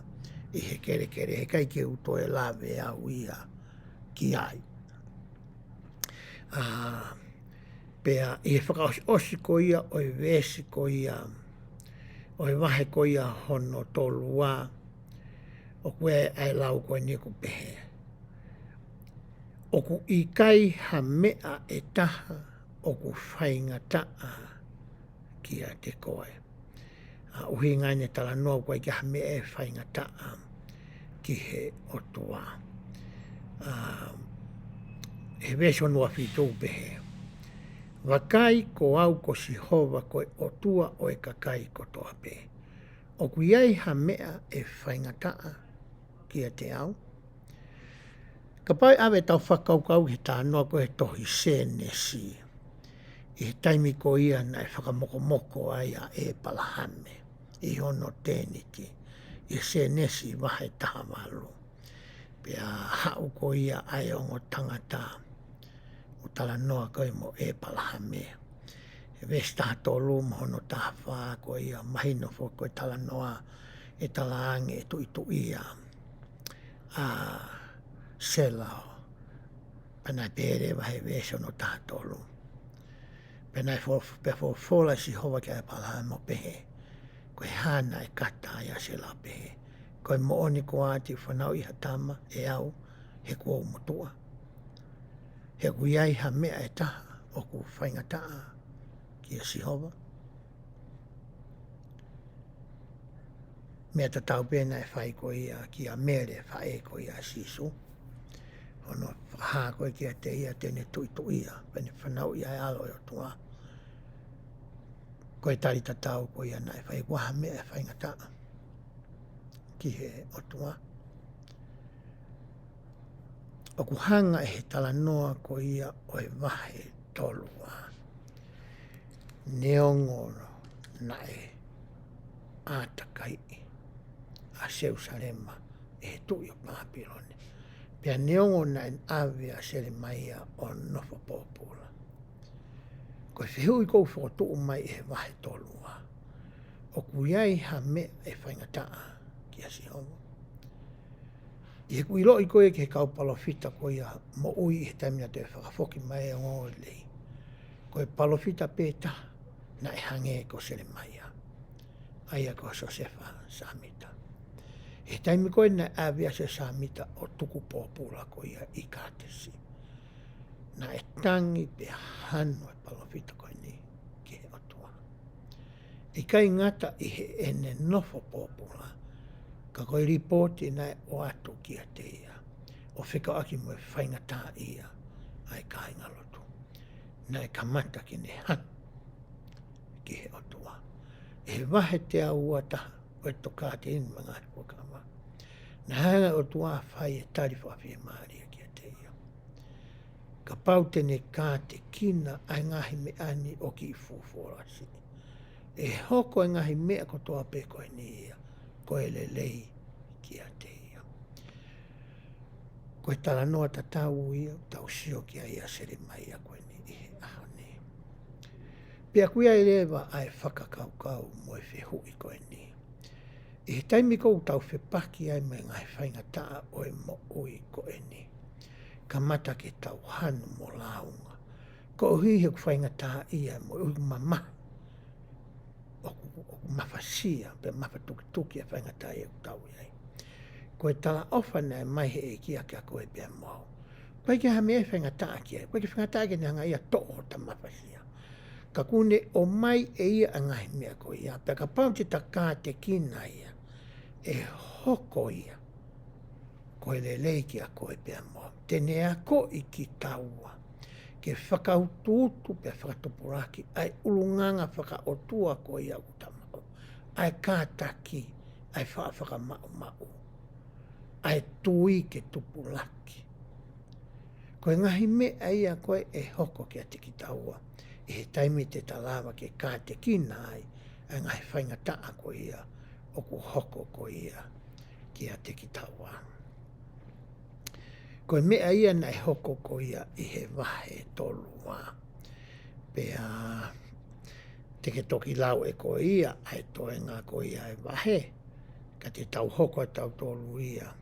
ʻi he kelekele, heʻikai ke u toe lave au ia ki ai. ʻA, pea ʻi he fakaʻosiʻosi ko ia ʻo e veesi ko ia, ʻo e vahe ko ia hono tolu ua, ʻoku ʻi ai ʻa e lau ko eni ʻoku pehē: ʻOku ʻikai ha meʻa ʻe taha ʻoku faingataʻa kiate koe. ʻA, ʻuhinga ʻene talanoa ʻoku ʻikai ha meʻa ʻe faingataʻa ki he ʻOtua. ʻA, he veesi hono ua fitu ʻoku pehē: Vakai, ko au ko Sihova ko e ʻOtua ʻo e kakai kotoa pē. ʻOku ʻi ai ha meʻa ʻe faingataʻa kiate au? Kapau ʻe ʻave ʻetau fakakaukau ki he talanoa ko ē he tohi Sēnesi, ʻi he taimi ko ia naʻe fakamokomoko ai ʻa ʻĒpalahame ʻi hono tēniti, ʻi he Sēnesi vahe taha valu. Pea haʻu ko ia ʻa e ongo tangata ʻo talanoa ko ē mo ʻĒpalahame. He veesi taha tolu mo hono taha fā ko ia, mahino foki ko e talanoa ʻe talaange ʻe tuʻituʻia ʻa Sela. Pea naʻe pehē leva he veesi hono taha tolu: Pea naʻe fo-, pea folofola ʻa Sihova kia ʻĒpalahame ʻo pehē: Ko e hā naʻe kata ai ʻa Sela ʻo pehē, Ko e moʻoni koā te u fanauʻi ha tama ʻe au, he kuo u motuʻa? He ʻoku ʻi ai ha meʻa ʻe taha ʻoku faingataʻa kia Sihova? Meʻa tatau pē naʻe fai ko ia kia Mele, faʻē ko ia ʻo Sīsū. Hono fakahā ko ē kiate ia te ne tuʻituʻia, pea ne fanauʻi ʻa e ʻAlo ʻo e ʻOtua. Ko e tali tatau ko ia naʻe fai, ʻoku ʻi ai ha meʻa ʻe faingataʻa ki he ʻOtua? ʻOku hanga ʻe he talanoa ko ia ʻo e vahe tolu ua, neongo naʻe ʻātakaiʻi ʻa Selusalema ʻe he tuʻi ʻo Pāpilone, pea neongo naʻe ʻave ʻa Selemaia ʻo nofo pōpula, ko e fehuʻi ʻoku fokotuʻu mai ʻi he vahe tolu ua: ʻOku ʻi ai ha meʻa ʻe faingataʻa kia Sihova? ʻI heʻeku ʻiloʻi ko ia ki he kau palōfita ko ia moʻui ʻi he taimi naʻe toe fakafoki mai e ongoongolelei, ko e palōfita pē taha naʻe hangē ko Selemaia, ʻa ia ko Siosefa Sāmita. He taimi ko ē naʻe ʻave ʻa Siosefa Sāmita ʻo tuku pōpula ko ia ʻi Kātesi, naʻe tangi pea hanu e palōfita ko eni ki he ʻOtua. ʻIkai ngata ʻi heʻene nofo pōpula, ka ko e lipooti naʻe ʻoatu kiate ia ʻo fekauʻaki mo e faingataʻaʻia ʻa e kāingalotu, naʻe kamata ke ne hanu ki he ʻOtua. ʻI he vahe teau ua taha ʻo e Tokāteline mo e Ngaahi Fuakava, naʻe hanga ʻe he ʻOtua ʻo fai e tali fakafiemālie kiate ia. Kapau te ne kātekina ʻa e ngaahi meʻa ni ʻo kiʻi fuofuola siʻi, ʻe hoko e ngaahi meʻa kotoa pē ko eni ia ko e lelei kiate ia. Ko e talanoa tatau ia ʻoku tau sio ki ai ʻa Selemaia ko eni ʻi he ʻaho ni. Pea ʻoku ʻi ai leva ʻa e fakakaukau mo e fehuʻi ko eni: ʻI he taimi ʻoku tau fepaki ai mo e ngaahi faingataʻa ʻo e moʻui ko eni, kamata ke tau hanu mo lāunga. Koeʻuhi he ʻoku faingataʻaʻia e moʻui, ʻoku mamahi, ʻoku, ʻoku mafasia, pe mafatukituki e faingataʻaʻia ʻoku tau ʻi ai. Ko e talaʻofa naʻe ʻomai he ʻEiki kia koe pea mo au. ʻOku ʻikai ke ʻi ai ha meʻa ʻe faingataʻa ki ai, ʻoku ʻikai ke faingataʻa ke ne hanga ʻe ia ʻo toʻo hota mafasia. Ka kuo ne ʻomai ʻe ia ʻa e ngaahi meʻa ko ia, pea kapau te ta kātekina ia, ʻe hoko ia ko e lelei kia koe pea mo au. Te ne akoʻi kitaua ke fakautuutu pea fakatupulaki ʻa e ʻulungaanga fakaʻotua ko ia ʻoku ta maʻu, ʻa e kātaki, ʻa e faʻa fakamaʻumaʻu, ʻa e tui ke tupulaki. Ko e ngaahi meʻa ia ko ē ʻe hoko kiate kitaua ʻi he taimi te ta lava ke kātekina ai ʻa e ngaahi faingataʻa ko ia ʻoku hoko ko ia kiate kitaua. Ko e meʻa ia naʻe hoko ko ia ʻi he vahe tolu ua. Pea te ke toki lau ʻe koe ia ʻa e toenga ko ia e vahe, ka te tau hoko ʻa tautolu ia.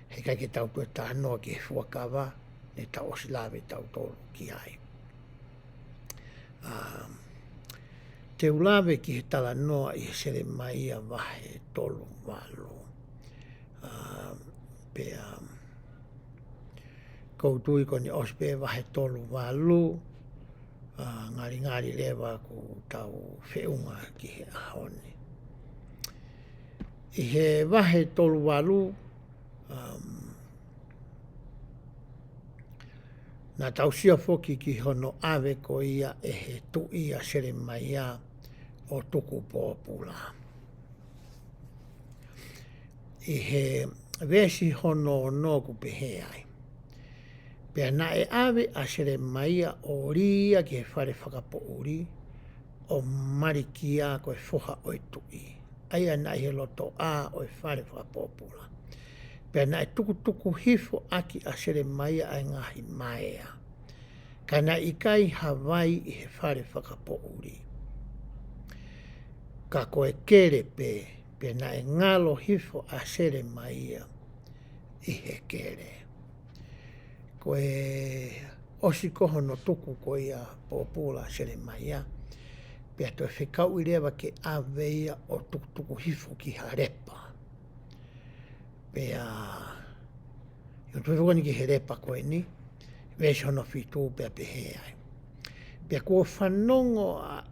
He ʻikai ke tau toe talanoa ki he fuakava, ne tau ʻosi lave tautolu ki ai. Um, te u lave ki he talanoa ʻi he Selemaia vahe tolu valu. Um, pea, um, ʻoku ou tui ko eni ʻosi pē vahe tolu valu, uh, ngalingali leva ʻoku tau feʻunga ki he ʻaho ni. ʻI he vahe tolu valu, um, naʻa tau sio foki ki hono ʻave ko ia ʻe he tuʻi ʻa Selemaia ʻo tuku pōpula. ʻI he veesi hono ono ʻoku pehē ai. Pea naʻe ʻave ʻa Selemaia ʻo lī ia ki he fale fakapoʻuli ʻo Malikia ko e foha ʻo e tuʻi, ʻa ia naʻe ʻi he lotoʻā ʻo e fale fakapōpula. Pea naʻe tukutuku hifo ʻaki ʻa Selemaia ʻa e ngaahi maea. Ka naʻe ʻikai ha vai ʻi he fale fakapoʻuli, ka ko e kele pē, pea naʻe ngalo hifo ʻa Selemaia ʻi he kele. Ko e ʻosi ko hono tuku ko ia pōpula ʻa Selemaia, pea toe fekauʻi leva ke ʻave ia ʻo tukutuku hifo ki ha lepa. Pea, ʻi he tuku eni ki he lepa ko eni, veesi hono fitu pea pehē ai. Pea kuo fanongo ʻa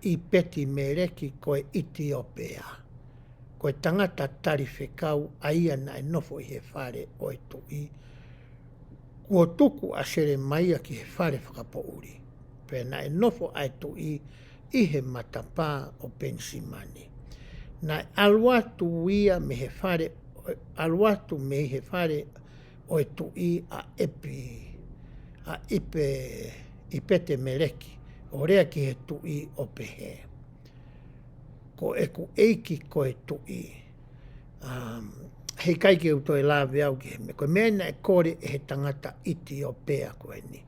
ʻIpeti-meleki ko e ʻItiopea, ko e tangata talifekau ʻa ia naʻe nofo ʻi he fale ʻo e tuʻi, kuo tuku ʻa Selemaia ki he fale fakapoʻuli. Pea naʻe nofo ʻa e tuʻi ʻi he matapā ʻo Penisimani. Naʻe ʻalu atu ia mei he fale, ʻalu atu mei he fale ʻo e tuʻi ʻa ʻEpi, ʻa ʻIpe, ʻIpeti-meleki, ʻo lea ki he tuʻi ʻo pehē, Ko ʻeku ʻeiki ko e tuʻi. Um, he ʻikai ke u toe lave au ki he meʻa, ko e meʻa naʻe kole ʻe he tangata ʻItiopea ko eni.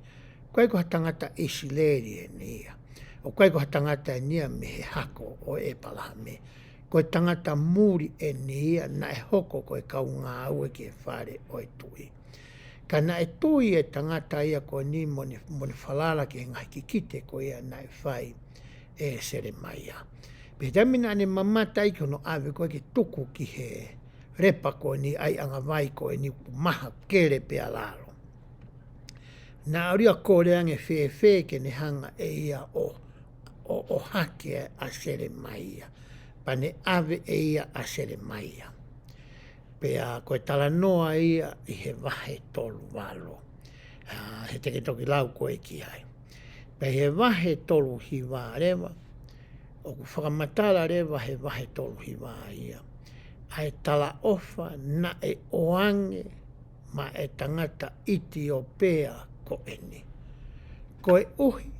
ʻOku ʻikai ko ha tangata ʻIsileli eni ia. ʻOku ʻikai ko ha tangata eni ia mei he hako ʻo ʻEpalahame. Ko e tangata muli eni ia naʻe hoko ko e kau ngāue ki he fale ʻo e tuʻi. Ka naʻe tui e tangata ia ko eni mo ne, mo ne falala ki he ngaahi kikite ko ia naʻe fai ʻe Selemaia. Pea taimi naʻa ne mamata ai ki hono ʻave ko ē ke tuku ki he lepa ko eni ʻa e anga vai ko eni ʻoku maha kele pea lalo, naʻa ʻalu ia ʻo kole ange fēfē ke ne hanga ʻe ia ʻo, ʻo, ʻo ʻohake ʻa Selemaia. Pea ne ʻave ʻe ia ʻa Selemaia. Pea ko e talanoa ia ʻi he vahe tolu valu. ʻA, he te ke toki lau ko ē ki ai. Pea ʻi he vahe tolu hiva leva, ʻoku fakamatala leva he vahe tolu hiva ia ʻa e talaʻofa naʻe ʻoange maʻa e tangata ʻItiopea ko eni, koeʻuhi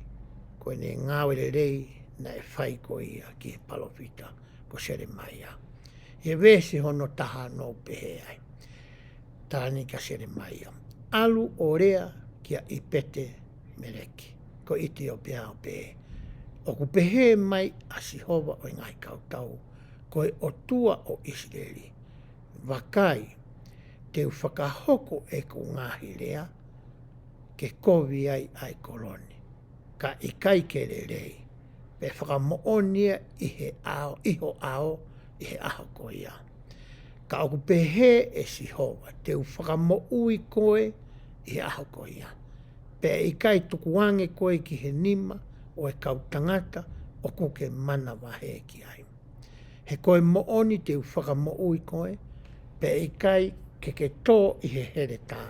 ko ʻene ngāue lelei naʻe fai ko ia ki he palōfita ko Selemaia. ʻI he veesi hono taha ono ʻoku pehē ai. Talanoa kia Selemaia. ʻAlu ʻo lea kia ʻIpeti-meleki ko e ʻItiopea ʻo pehē, ʻOku pehē mai ʻa Sihova ʻo e ngaahi kautau, ko e ʻOtua ʻo ʻIsileli. Vakai, te u fakahoko ʻeku ngaahi lea, ke kovi ai ʻa e kolo ni, ka ʻikai ke lelei, pe fakamoʻoni ia ʻi he ʻao, ʻi ho ʻao, ʻi he ʻaho ko ia. Ka ʻoku pehē ʻe Sihova, te u fakamoʻui koe ʻi he ʻaho ko ia, pea ʻikai tukuange koe ki he nima ʻo e kau tangata ʻoku ke manavahē ki ai. He ko e moʻoni te u fakamoʻui koe, pea ʻikai ke ke tō ʻi he heletā.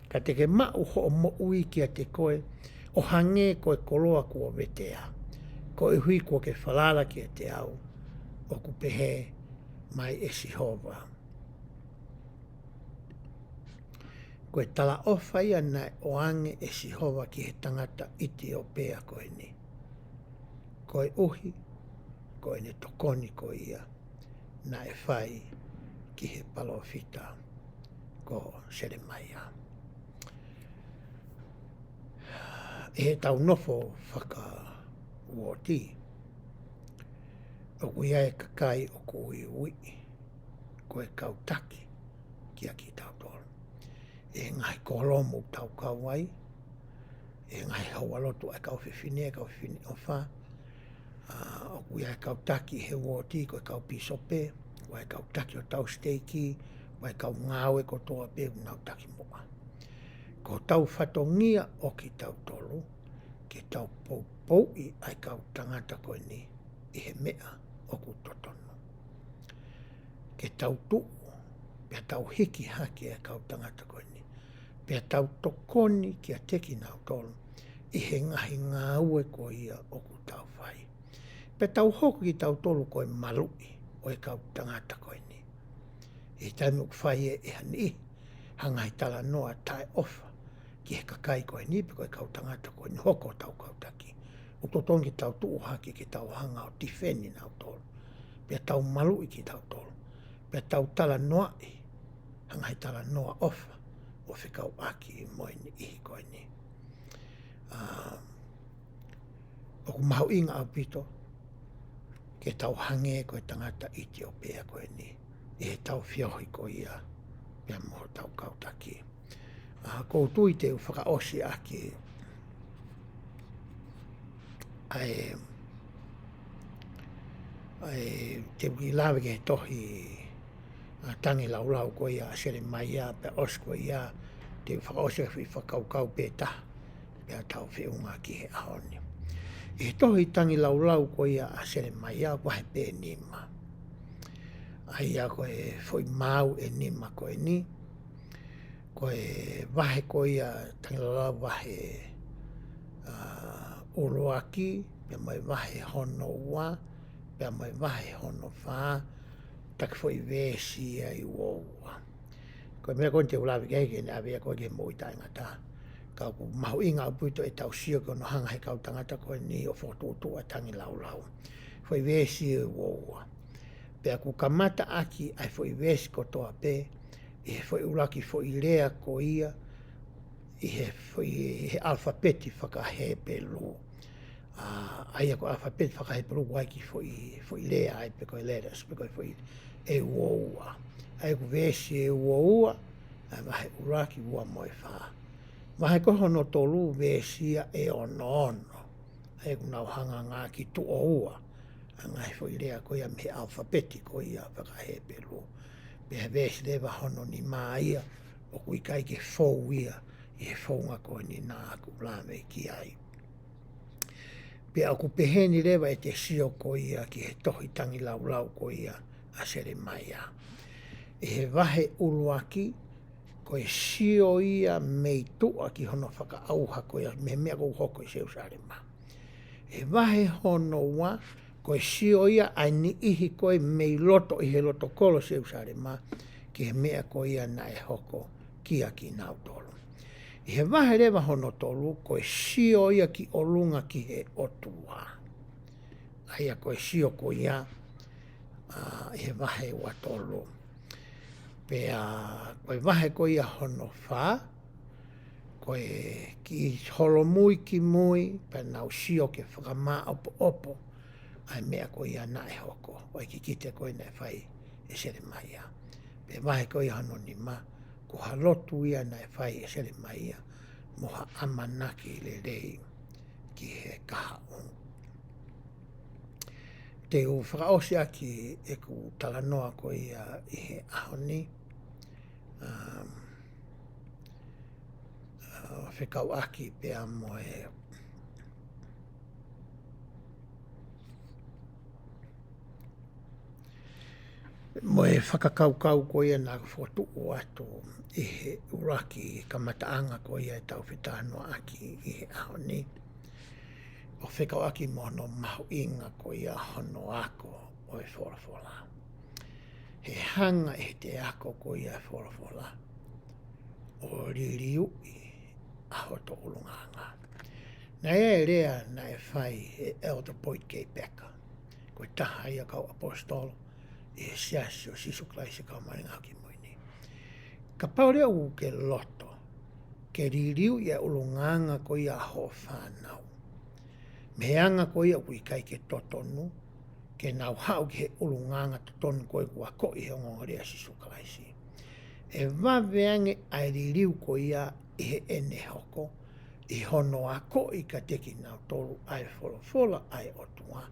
Ka te ke maʻu hoʻo moʻui kiate koe, ʻo hangē ko e koloa kuo vetea, koeʻuhi kuo ke falala kiate au, ʻoku pehē mai ʻe Sihova. Ko e talaʻofa ia naʻe ʻoange ʻe Sihova ki he tangata ʻItiopea ko eni, koeʻuhi ko ʻene tokoni ko ia naʻe fai ki he palōfita ko Selemaia. ʻI heʻetau nofo fakauooti, ʻoku ʻi ai e kakai ʻoku uiuiʻi ko e kau taki kia kitautolu. ʻI he ngaahi kōlomu ʻoku tau kau ai, ʻi he ngaahi houalotu ʻa e kau fefine, kau fefine ʻofa, ʻa, ʻoku ʻi ai e kau taki he uooti, ko e kau pīsope, ko e kau taki ʻo hotau siteiki, ko e kau ngāue kotoa pē ʻoku nau taki muʻa. Ko hotau fatongia ʻo kitautolu, ke tau poupouʻi ʻa e kau tangata ko eni ʻi he meʻa ʻoku totonu. Ke tau tuʻu, pea tau hiki hake ʻa e kau tangata ko eni, pea tau tokoni kiate kinautolu ʻi he ngaahi ngāue ko ia ʻoku tau fai. Pea tau hoko kitautolu ko e maluʻi ʻo e kau tangata ko eni. ʻI he taimi ʻoku fai ʻe, ʻe ha niʻihi ha ngaahi talanoa taʻeʻofa ki he kakai ko eni pe ko e kau tangata ko eni, hoko hotau kau taki, ʻoku totonu ke tau tuʻu hake ke tau hanga ʻo tifeni nautolu, pea tau maluʻi kitautolu, pea tau talanoaʻi ha ngaahi talanoa ʻofa ʻo fekauʻaki mo e niʻihi ko eni. ʻA, ʻoku mahuʻinga ʻaupito ke tau hangē ko e tangata ʻItiopea ko eni ʻi heʻetau feohi ko ia pea mo hotau kau taki. ʻA, ʻoku ou tui te u fakaʻosi ʻaki ʻa e, ʻa e, te u kiʻi lave ki he tohi, ʻa, Tangilaulau ko ia ʻa Selemaia, pea ʻosi ko ia te u fakaʻosi ʻaki e foʻi fakakaukau pē taha, pea tau feʻunga ki he ʻaho ni. ʻI he tohi Tangilaulau ko ia ʻa Selemaia, vahe pē nima. ʻA ia ko e foʻi maau ʻe nima ko eni, ko e vahe ko ia Tangilaulau vahe, ʻa, ʻuluaki, pea mo e vahe hono ua, pea mo e vahe hono fā, taki foʻi veesi ia ʻe ua ua. Ko e meʻa ko eni te u lave ki ai ke ne ʻave ia ko ē ki he moʻui taʻengata. Ka ʻoku mahuʻinga ʻaupito ʻetau sio ki hono hanga ʻe he kau tangata ko eni ʻo fokotuʻutuʻu ʻa e Tangilaulau. Foʻi veesi ʻe ua ua. Pea ʻoku kamata ʻaki ʻa e foʻi veesi kotoa pē ʻi he foʻi ʻuluaki foʻi lea ko ia ʻi he foʻi, he ʻalafapeti faka-Hepelū. ʻA, ʻa ia ko e ʻalafapeti faka-Hepelū ʻoku ʻi ai e kiʻi foʻi, foʻi lea ai pe ko e letters, pe ko e foʻi ʻe ua ua. ʻA ia ko e veesi ʻe ua ua, ʻa e vahe ʻuluaki, ua mo e fā. Vahe ko hono tolu veesi ia ʻe ono ono. ʻA ia ʻoku nau hanga ngā ki tuʻo ua ʻa e ngaahi foʻi lea ko ia mei he ʻalafapeti ko ia faka-Hepelū. Pea veesi leva hono nima ia, ʻoku ʻikai ke fou ia ʻi he founga ko eni naʻa ku lave ki ai. Pea ʻoku pehē ni leva ʻete sio ko ia ki he tohi Tangilaulau ko ia ʻa Selemaia. ʻI he vahe ʻuluaki, ko e sio ia mei tuʻa ki hono fakaʻauha ko ia mei he meʻa ʻoku hoko ʻi Selusalema. ʻI he vahe hono ua, ko e sio ia ʻa e niʻihi ko ē mei loto ʻi he loto kolo Selusalema ki he meʻa ko ia naʻe hoko kia kinautolu. ʻI he vahe leva hono tolu, ko e sio ia ki ʻolunga ki he ʻOtua. ʻA ia ko e sio ko ia, ʻa, ʻi he vahe ua tolu. Pea ko e vahe ko ia hono fā, ko e kiʻi holomui kimui, pea nau sio ke fakamāʻopoʻopo ʻa e meʻa ko ia naʻe hoko, ʻo e kikite ko ia naʻe fai ʻe Selemaia. Pea vahe ko ia hono nima, ko ha lotu ia naʻe fai ʻe Selemaia, mo ha ʻamanaki lelei ki he kahaʻu. Te u fakaʻosi ʻaki ʻeku talanoa ko ia ʻi he ʻaho ni, um, uh, fekauʻaki pea mo e, mo e fakakaukau ko ia naʻa ku fokotuʻu atu ʻi he ʻuluaki kamataʻanga ko ia ʻetau fetalanoaʻaki ʻi he ʻaho ni. ʻO fekauʻaki mo hono mahuʻinga ko ia hono ako ʻo e folofola. He hanga ʻe heʻete ako ko ia e folofola ʻo liliuʻi ʻa hoto ʻulungaanga. Naʻe ʻi ai e lea naʻe fai ʻe Elder Boyd K. Packer, ko e taha ia kau ʻaposetolo ʻi he Siasi ʻo Sīsū Kalaisi ʻo e Kau Māʻoniʻoni ʻi he Ngaahi ʻAho Kimui Ni. Kapau leva ʻoku ke loto ke liliuʻi ʻa e ʻulungaanga ko ia hoʻo fānau, mei he anga ko ia ʻoku ʻikai ke totonu ke nau haʻu ki he ʻulungaanga totonu ko ia kuo akoʻi he ongoongolelei ʻa Sīsū Kalaisi, ʻe vave ange ʻa e liliu ko ia ʻi heʻene hoko ʻi hono akoʻi kiate kinautolu ʻa e folofola ʻa e ʻOtua,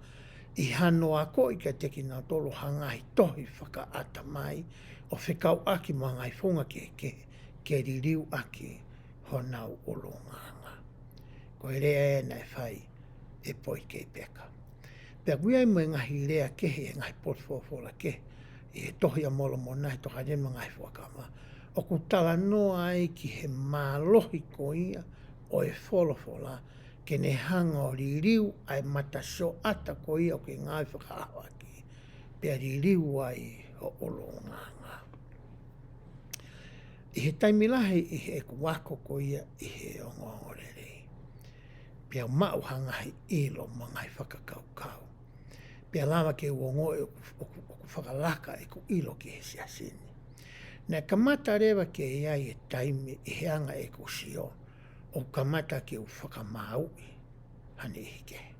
ʻi hano akoʻi kiate kinautolu ha ngaahi tohi fakaʻatamai ʻo fekauʻaki mo ha ngaahi founga kehekehe ke liliuʻaki honau ʻulungaanga. Ko e lea ē naʻe fai ʻe Boyd K. Packer. Pea ʻoku ʻi ai mo e ngaahi lea kehe, e ngaahi potu folofola kehe ʻi he Tohi ʻa Molomona, he Tokāteline mo e Ngaahi Fuakava, ʻoku talanoa ai ki he mālohi ko ia ʻo e folofola, ke ne hanga ʻo liliu ʻa e matasioʻata ko ia ʻoku ke ngāue fakaʻaho ʻaki, pea liliu ai ho ʻulungaanga. ʻI he taimi lahi ʻi heʻeku ako ko ia ʻi he ongoongolelei, pea u maʻu ha ngaahi ʻilo mo e ngaahi fakakaukau, pea lava ke u ongoʻi ʻoku, ʻoku, ʻoku fakalaka ʻeku ʻilo ki he Siasi ni. Naʻe kamata leva ke ʻi ai e taimi ʻi he anga ʻeku sio, ʻoku kamata ke u fakamāuʻi ha niʻihi kehe.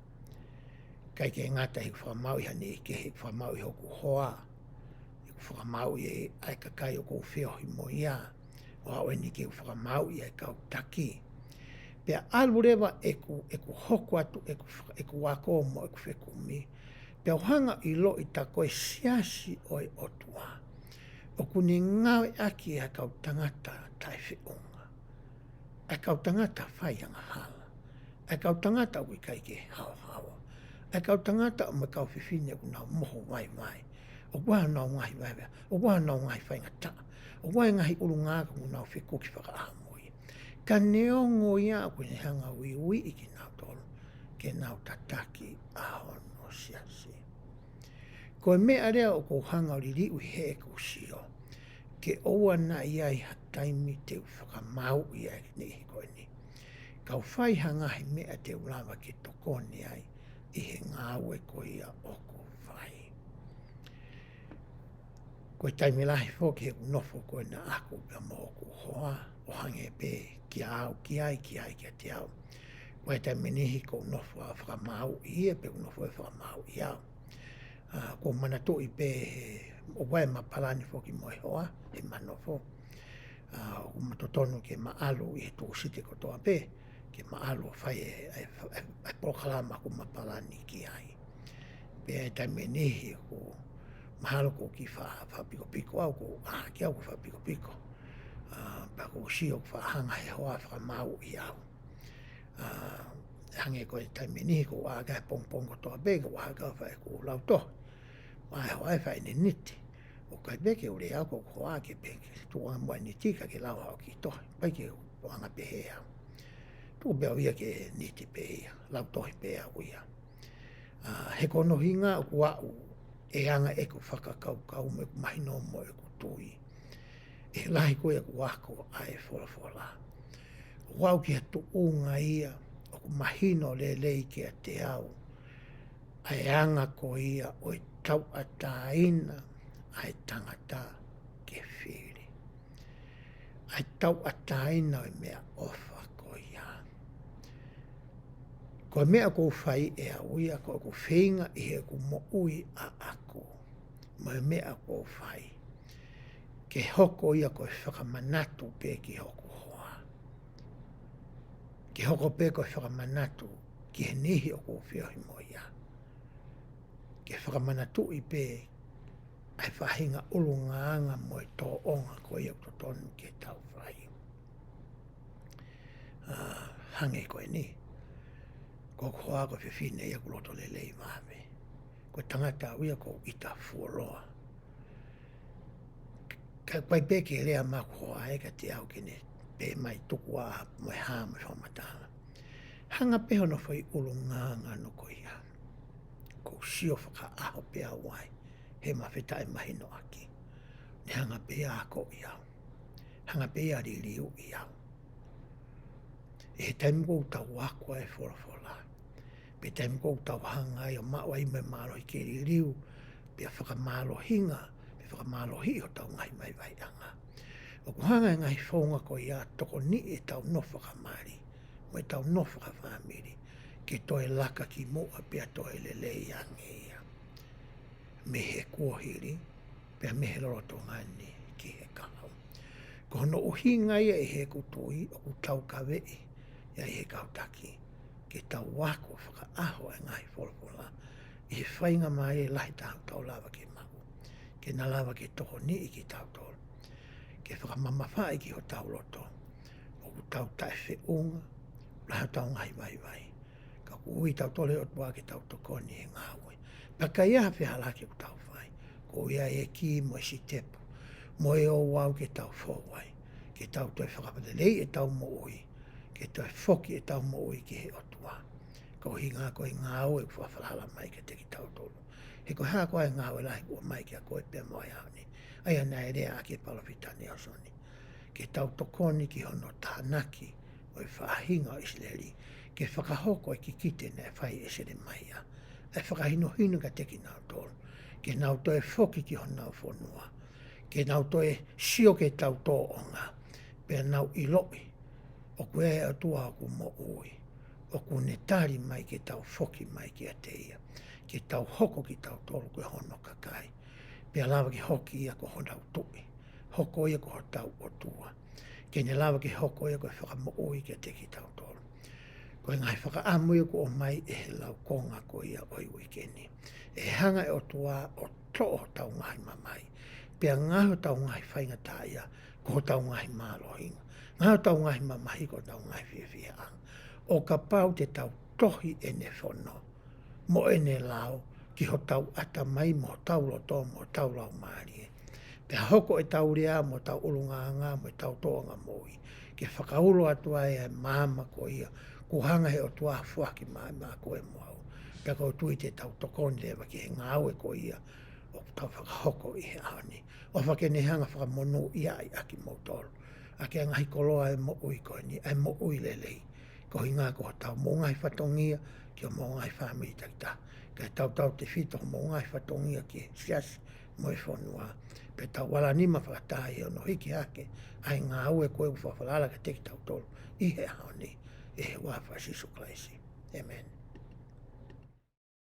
ʻIkai ke ngata heʻeku fakamāuʻi ha niʻihi kehe, heʻeku fakamāuʻi hoku hoa, heʻeku fakamāuʻi ʻa e kakai ʻoku ou feohi mo ia, ʻo aʻu eni ke u fakamāuʻi ʻa e kau taki. Pea ʻalu leva ʻeku, ʻeku hoko atu ʻeku faka-, ʻeku ako mo ʻeku fekumi, pea u hanga ʻo ʻiloʻi tā ko e Siasi ʻo e ʻOtua ʻoku ne ngāueʻaki ʻa e kau tangata taʻefeʻunga, ʻa e kau tangata fai angahala, ʻa e kau tangata ʻoku ʻikai ke haohaoa, ʻa e kau tangata mo e kau fefine ʻoku nau mohu vaivai, ʻoku ʻi ai honau ngaahi vaivai, ʻoku ʻi ai honau ngaahi faingataʻa, ʻoku ʻi ai e ngaahi ʻulungaanga ʻoku nau fekuki fakaʻaho mo ia. Ka neongo ia ʻoku ne hanga ʻo uiuiʻi kinautolu ke nau tataki ʻa hono Siasi. Ko e meʻa leva ʻoku ou hanga ʻo liliu ʻi heʻeku sio, ke ʻoua naʻa ʻi ai ha taimi te u fakamāuʻi ai e niʻihi ko eni, ka u fai ha ngaahi meʻa te u lava ke tokoni ai ʻi he ngāue ko ia ʻoku fai. Ko e taimi lahi foki heʻeku nofo ko ena ʻaʻaku pea mo hoku hoa, ʻo hangē pē kia au ki ai, ki ai kiate au. Ko e taimi ʻe niʻihi ʻoku ou nofo ʻo fakamāuʻi ia, pe ʻoku ou nofo ʻo fakamāuʻi au. ʻA, ʻoku ou manatuʻi pē he, ʻoku ʻi ai ʻema palani foki mo e hoa, heʻema nofo. ʻA, ʻoku ma totonu ke ma ʻalu ʻi he Tūsite kotoa pē, ke ma ʻalu ʻo fai e, e, e, e polokalama ʻoku ma palani ki ai. Pea ʻi he taimi ʻe niʻihi ʻoku mahalo ʻoku ou kiʻi fa-, fakapikopiko au, ʻoku ou ʻā hake au ʻoku ou fakapikopiko. ʻA, pea ʻoku ou sio ʻoku faʻa hanga he hoa ʻo fakamāuʻi au. ʻA, hangē ko e taimi ʻe niʻihi ʻoku ou ʻā hake he pongipongi kotoa pē, ʻoku ou ʻā hake au ʻo fai ʻeku lautohi. Pea ʻe hoa ʻe fai ʻene niti. ʻOku ʻikai pē ke u lea au ki hoku hoa ke pehē ke tuʻu ange muʻa e niti kae ke lau haʻo kiʻi tohi. ʻIkai ke u anga pehē au. Tuku pē au ia ke niti pē ia, lautohi pē au ia. ʻA, he ko hono ʻuhinga ʻoku aʻu e anga ʻeku fakakaukau mo ʻeku mahino mo ʻeku tui ʻi he lahi ko ia ʻeku ako ʻa e folofola, ʻo aʻu ki ha tuʻunga ia ʻoku mahino lelei kiate au ʻa e anga ko ia ʻo e tauʻatāina ʻa e tangata ke fili. ʻA e tauʻatāina ʻo e meʻaʻofa ko ia. Ko Ko e meʻa ʻoku ou fai ʻe au ia, ko ʻeku feinga ʻi heʻeku moʻui ʻaʻaku. Mo e meʻa ʻoku ou fai, ke hoko ia ko e fakamanatu pē ki hoku hoa. Ke hoko pē ko e fakamanatu ki he niʻihi ʻoku ou feohi mo ia. Ke fakamanatuʻi pē ʻa e faʻahinga ʻulungaanga mo e tōʻonga ko ia ʻoku totonu ke tau fai. ʻA, hangē ko eni. Ko hoku hoa ko e fefine ia ʻoku loto lelei vave. Ko e tangata au ia ʻoku ou ʻita fuoloa. Ka ʻoku ʻikai pē ke lea mai hoku hoa ia kiate au ke ne pehē mai tuku ā mo e hā mo e fakamatala. Hanga pē hono fai ʻulungaanga ʻana ko ia. ʻOku ou sio fakaʻaho pē au ai he mafetaʻi mahino ʻaki. Ne hanga pē ia ʻo akoʻi au. Hanga pē ia ʻo liliuʻi au. ʻI he taimi ʻoku tau ako ai e folofola, pe taimi ʻoku tau hanga ai ʻo maʻu ai mo e mālohi ke liliu, pea fakamālohinga, pea fakamālohiʻi hotau ngaahi vaivaiʻanga. ʻOku hanga e ngaahi founga ko ia ʻo tokoniʻi ʻetau nofo fakamali, mo ʻetau nofo fakafāmili, ke toe laka ki muʻa pea toe lelei ange ia. Mei he kuohili, pea mei he lolotonga ni ki he kahaʻu. Ko hono ʻuhinga ia ʻi heʻeku tui ʻoku taukaveʻi ia ʻi he kau taki, ke tau ako fakaʻaho e ngaahi folofola, ʻi he faingamālie lahi taha ʻoku tau lava ke maʻu, ke na lava ke tokoniʻi kitautolu, ke fakamamafaʻi ki hotau loto ʻoku tau taʻefeʻunga, lahi hotau ngaahi vaivai, ka ʻoku ui tautolu ʻe he ʻOtua ke tau tokoni he ngāue. Pea ʻikai ha fehālaaki ʻoku tau fai. ʻOku ʻi ai e kī mo e sitepu, mo e ouau ke tau fou ai, ke tau toe fakaleleiʻi ʻetau moʻui, ke toe foki ʻetau moʻui ki he ʻOtua. Ko e ʻuhinga ko e ngāue ʻoku fakafalala mai kiate kitautolu. He ko e hā koā e ngāue lahi ʻoku ʻomai kiate koe pea mo au he ʻaho ni? ʻA ia naʻe lea ʻaki e palōfita Nalesoni, ke tau tokoni ki hono tānaki ʻo e faʻahinga ʻo ʻIsileli, ke fakahoko e kikite naʻe fai ʻe Selemaia, ʻa e fakahinohino kiate kinautolu, ke nau toe foki ki honau fonua, ke nau toe sio ki heʻetau tōʻonga, pea nau ʻiloʻi ʻoku ʻi ai e ʻOtua ʻoku moʻui, ʻoku ne tali mai ke tau foki mai kiate ia, ke tau hoko kitautolu ko hono kakai, pea lava ke hoko ia ko honau tuʻi, hoko ia ko hotau ʻOtua, ke ne lava ke hoko ia ko e fakamoʻui kiate kitautolu. Ko e ngaahi fakaʻamu ia ʻoku ʻomai ʻe he laukonga ko ia ʻo e uike ni. ʻE hanga e ʻOtua ʻo toʻo hotau ngaahi mamahi, pea ngaohi hotau ngaahi faingataʻaʻia ko hotau ngaahi mālohinga, ngaohi hotau ngaahi mamahi ko hotau ngaahi fiefiaʻanga. ʻO kapau te tau tohi ʻene fono mo ʻene lao ki hotau ʻatamai mo hotau loto mo hotau laumālie, pea hoko ʻetau lea mo hotau ʻulungaanga mo ʻetau tōʻonga moʻui ke fakaulo atu ai e maama ko ia kuo hanga he ʻOtua ʻo foaki mai maʻa koe mo au. Pea ʻoku ou tui te tau tokoni leva ki he ngāue ko ia ʻoku tau fakahoko ʻi he ʻaho ni. ʻOfa ke ne hanga ʻo fakamonūʻiaʻi ʻa kimoutolu ʻaki ʻa e ngaahi koloa ʻo e moʻui ko eni, ʻa e moʻui lelei. Ko e ʻuhinga ko hotau mo e ngaahi fatongia ki homau ngaahi fāmili takitaha, kae tautautefito homau ngaahi fatongia ki he siasi mo e fonua. Pea tau vala nima fakataha ʻi hono hiki hake ʻa e ngāue ko ē ʻoku fakafalala kiate kitautolu ʻi he ʻaho ni, ʻi he huafa ʻo Sīsū Kalaisi. ʻĒmeni.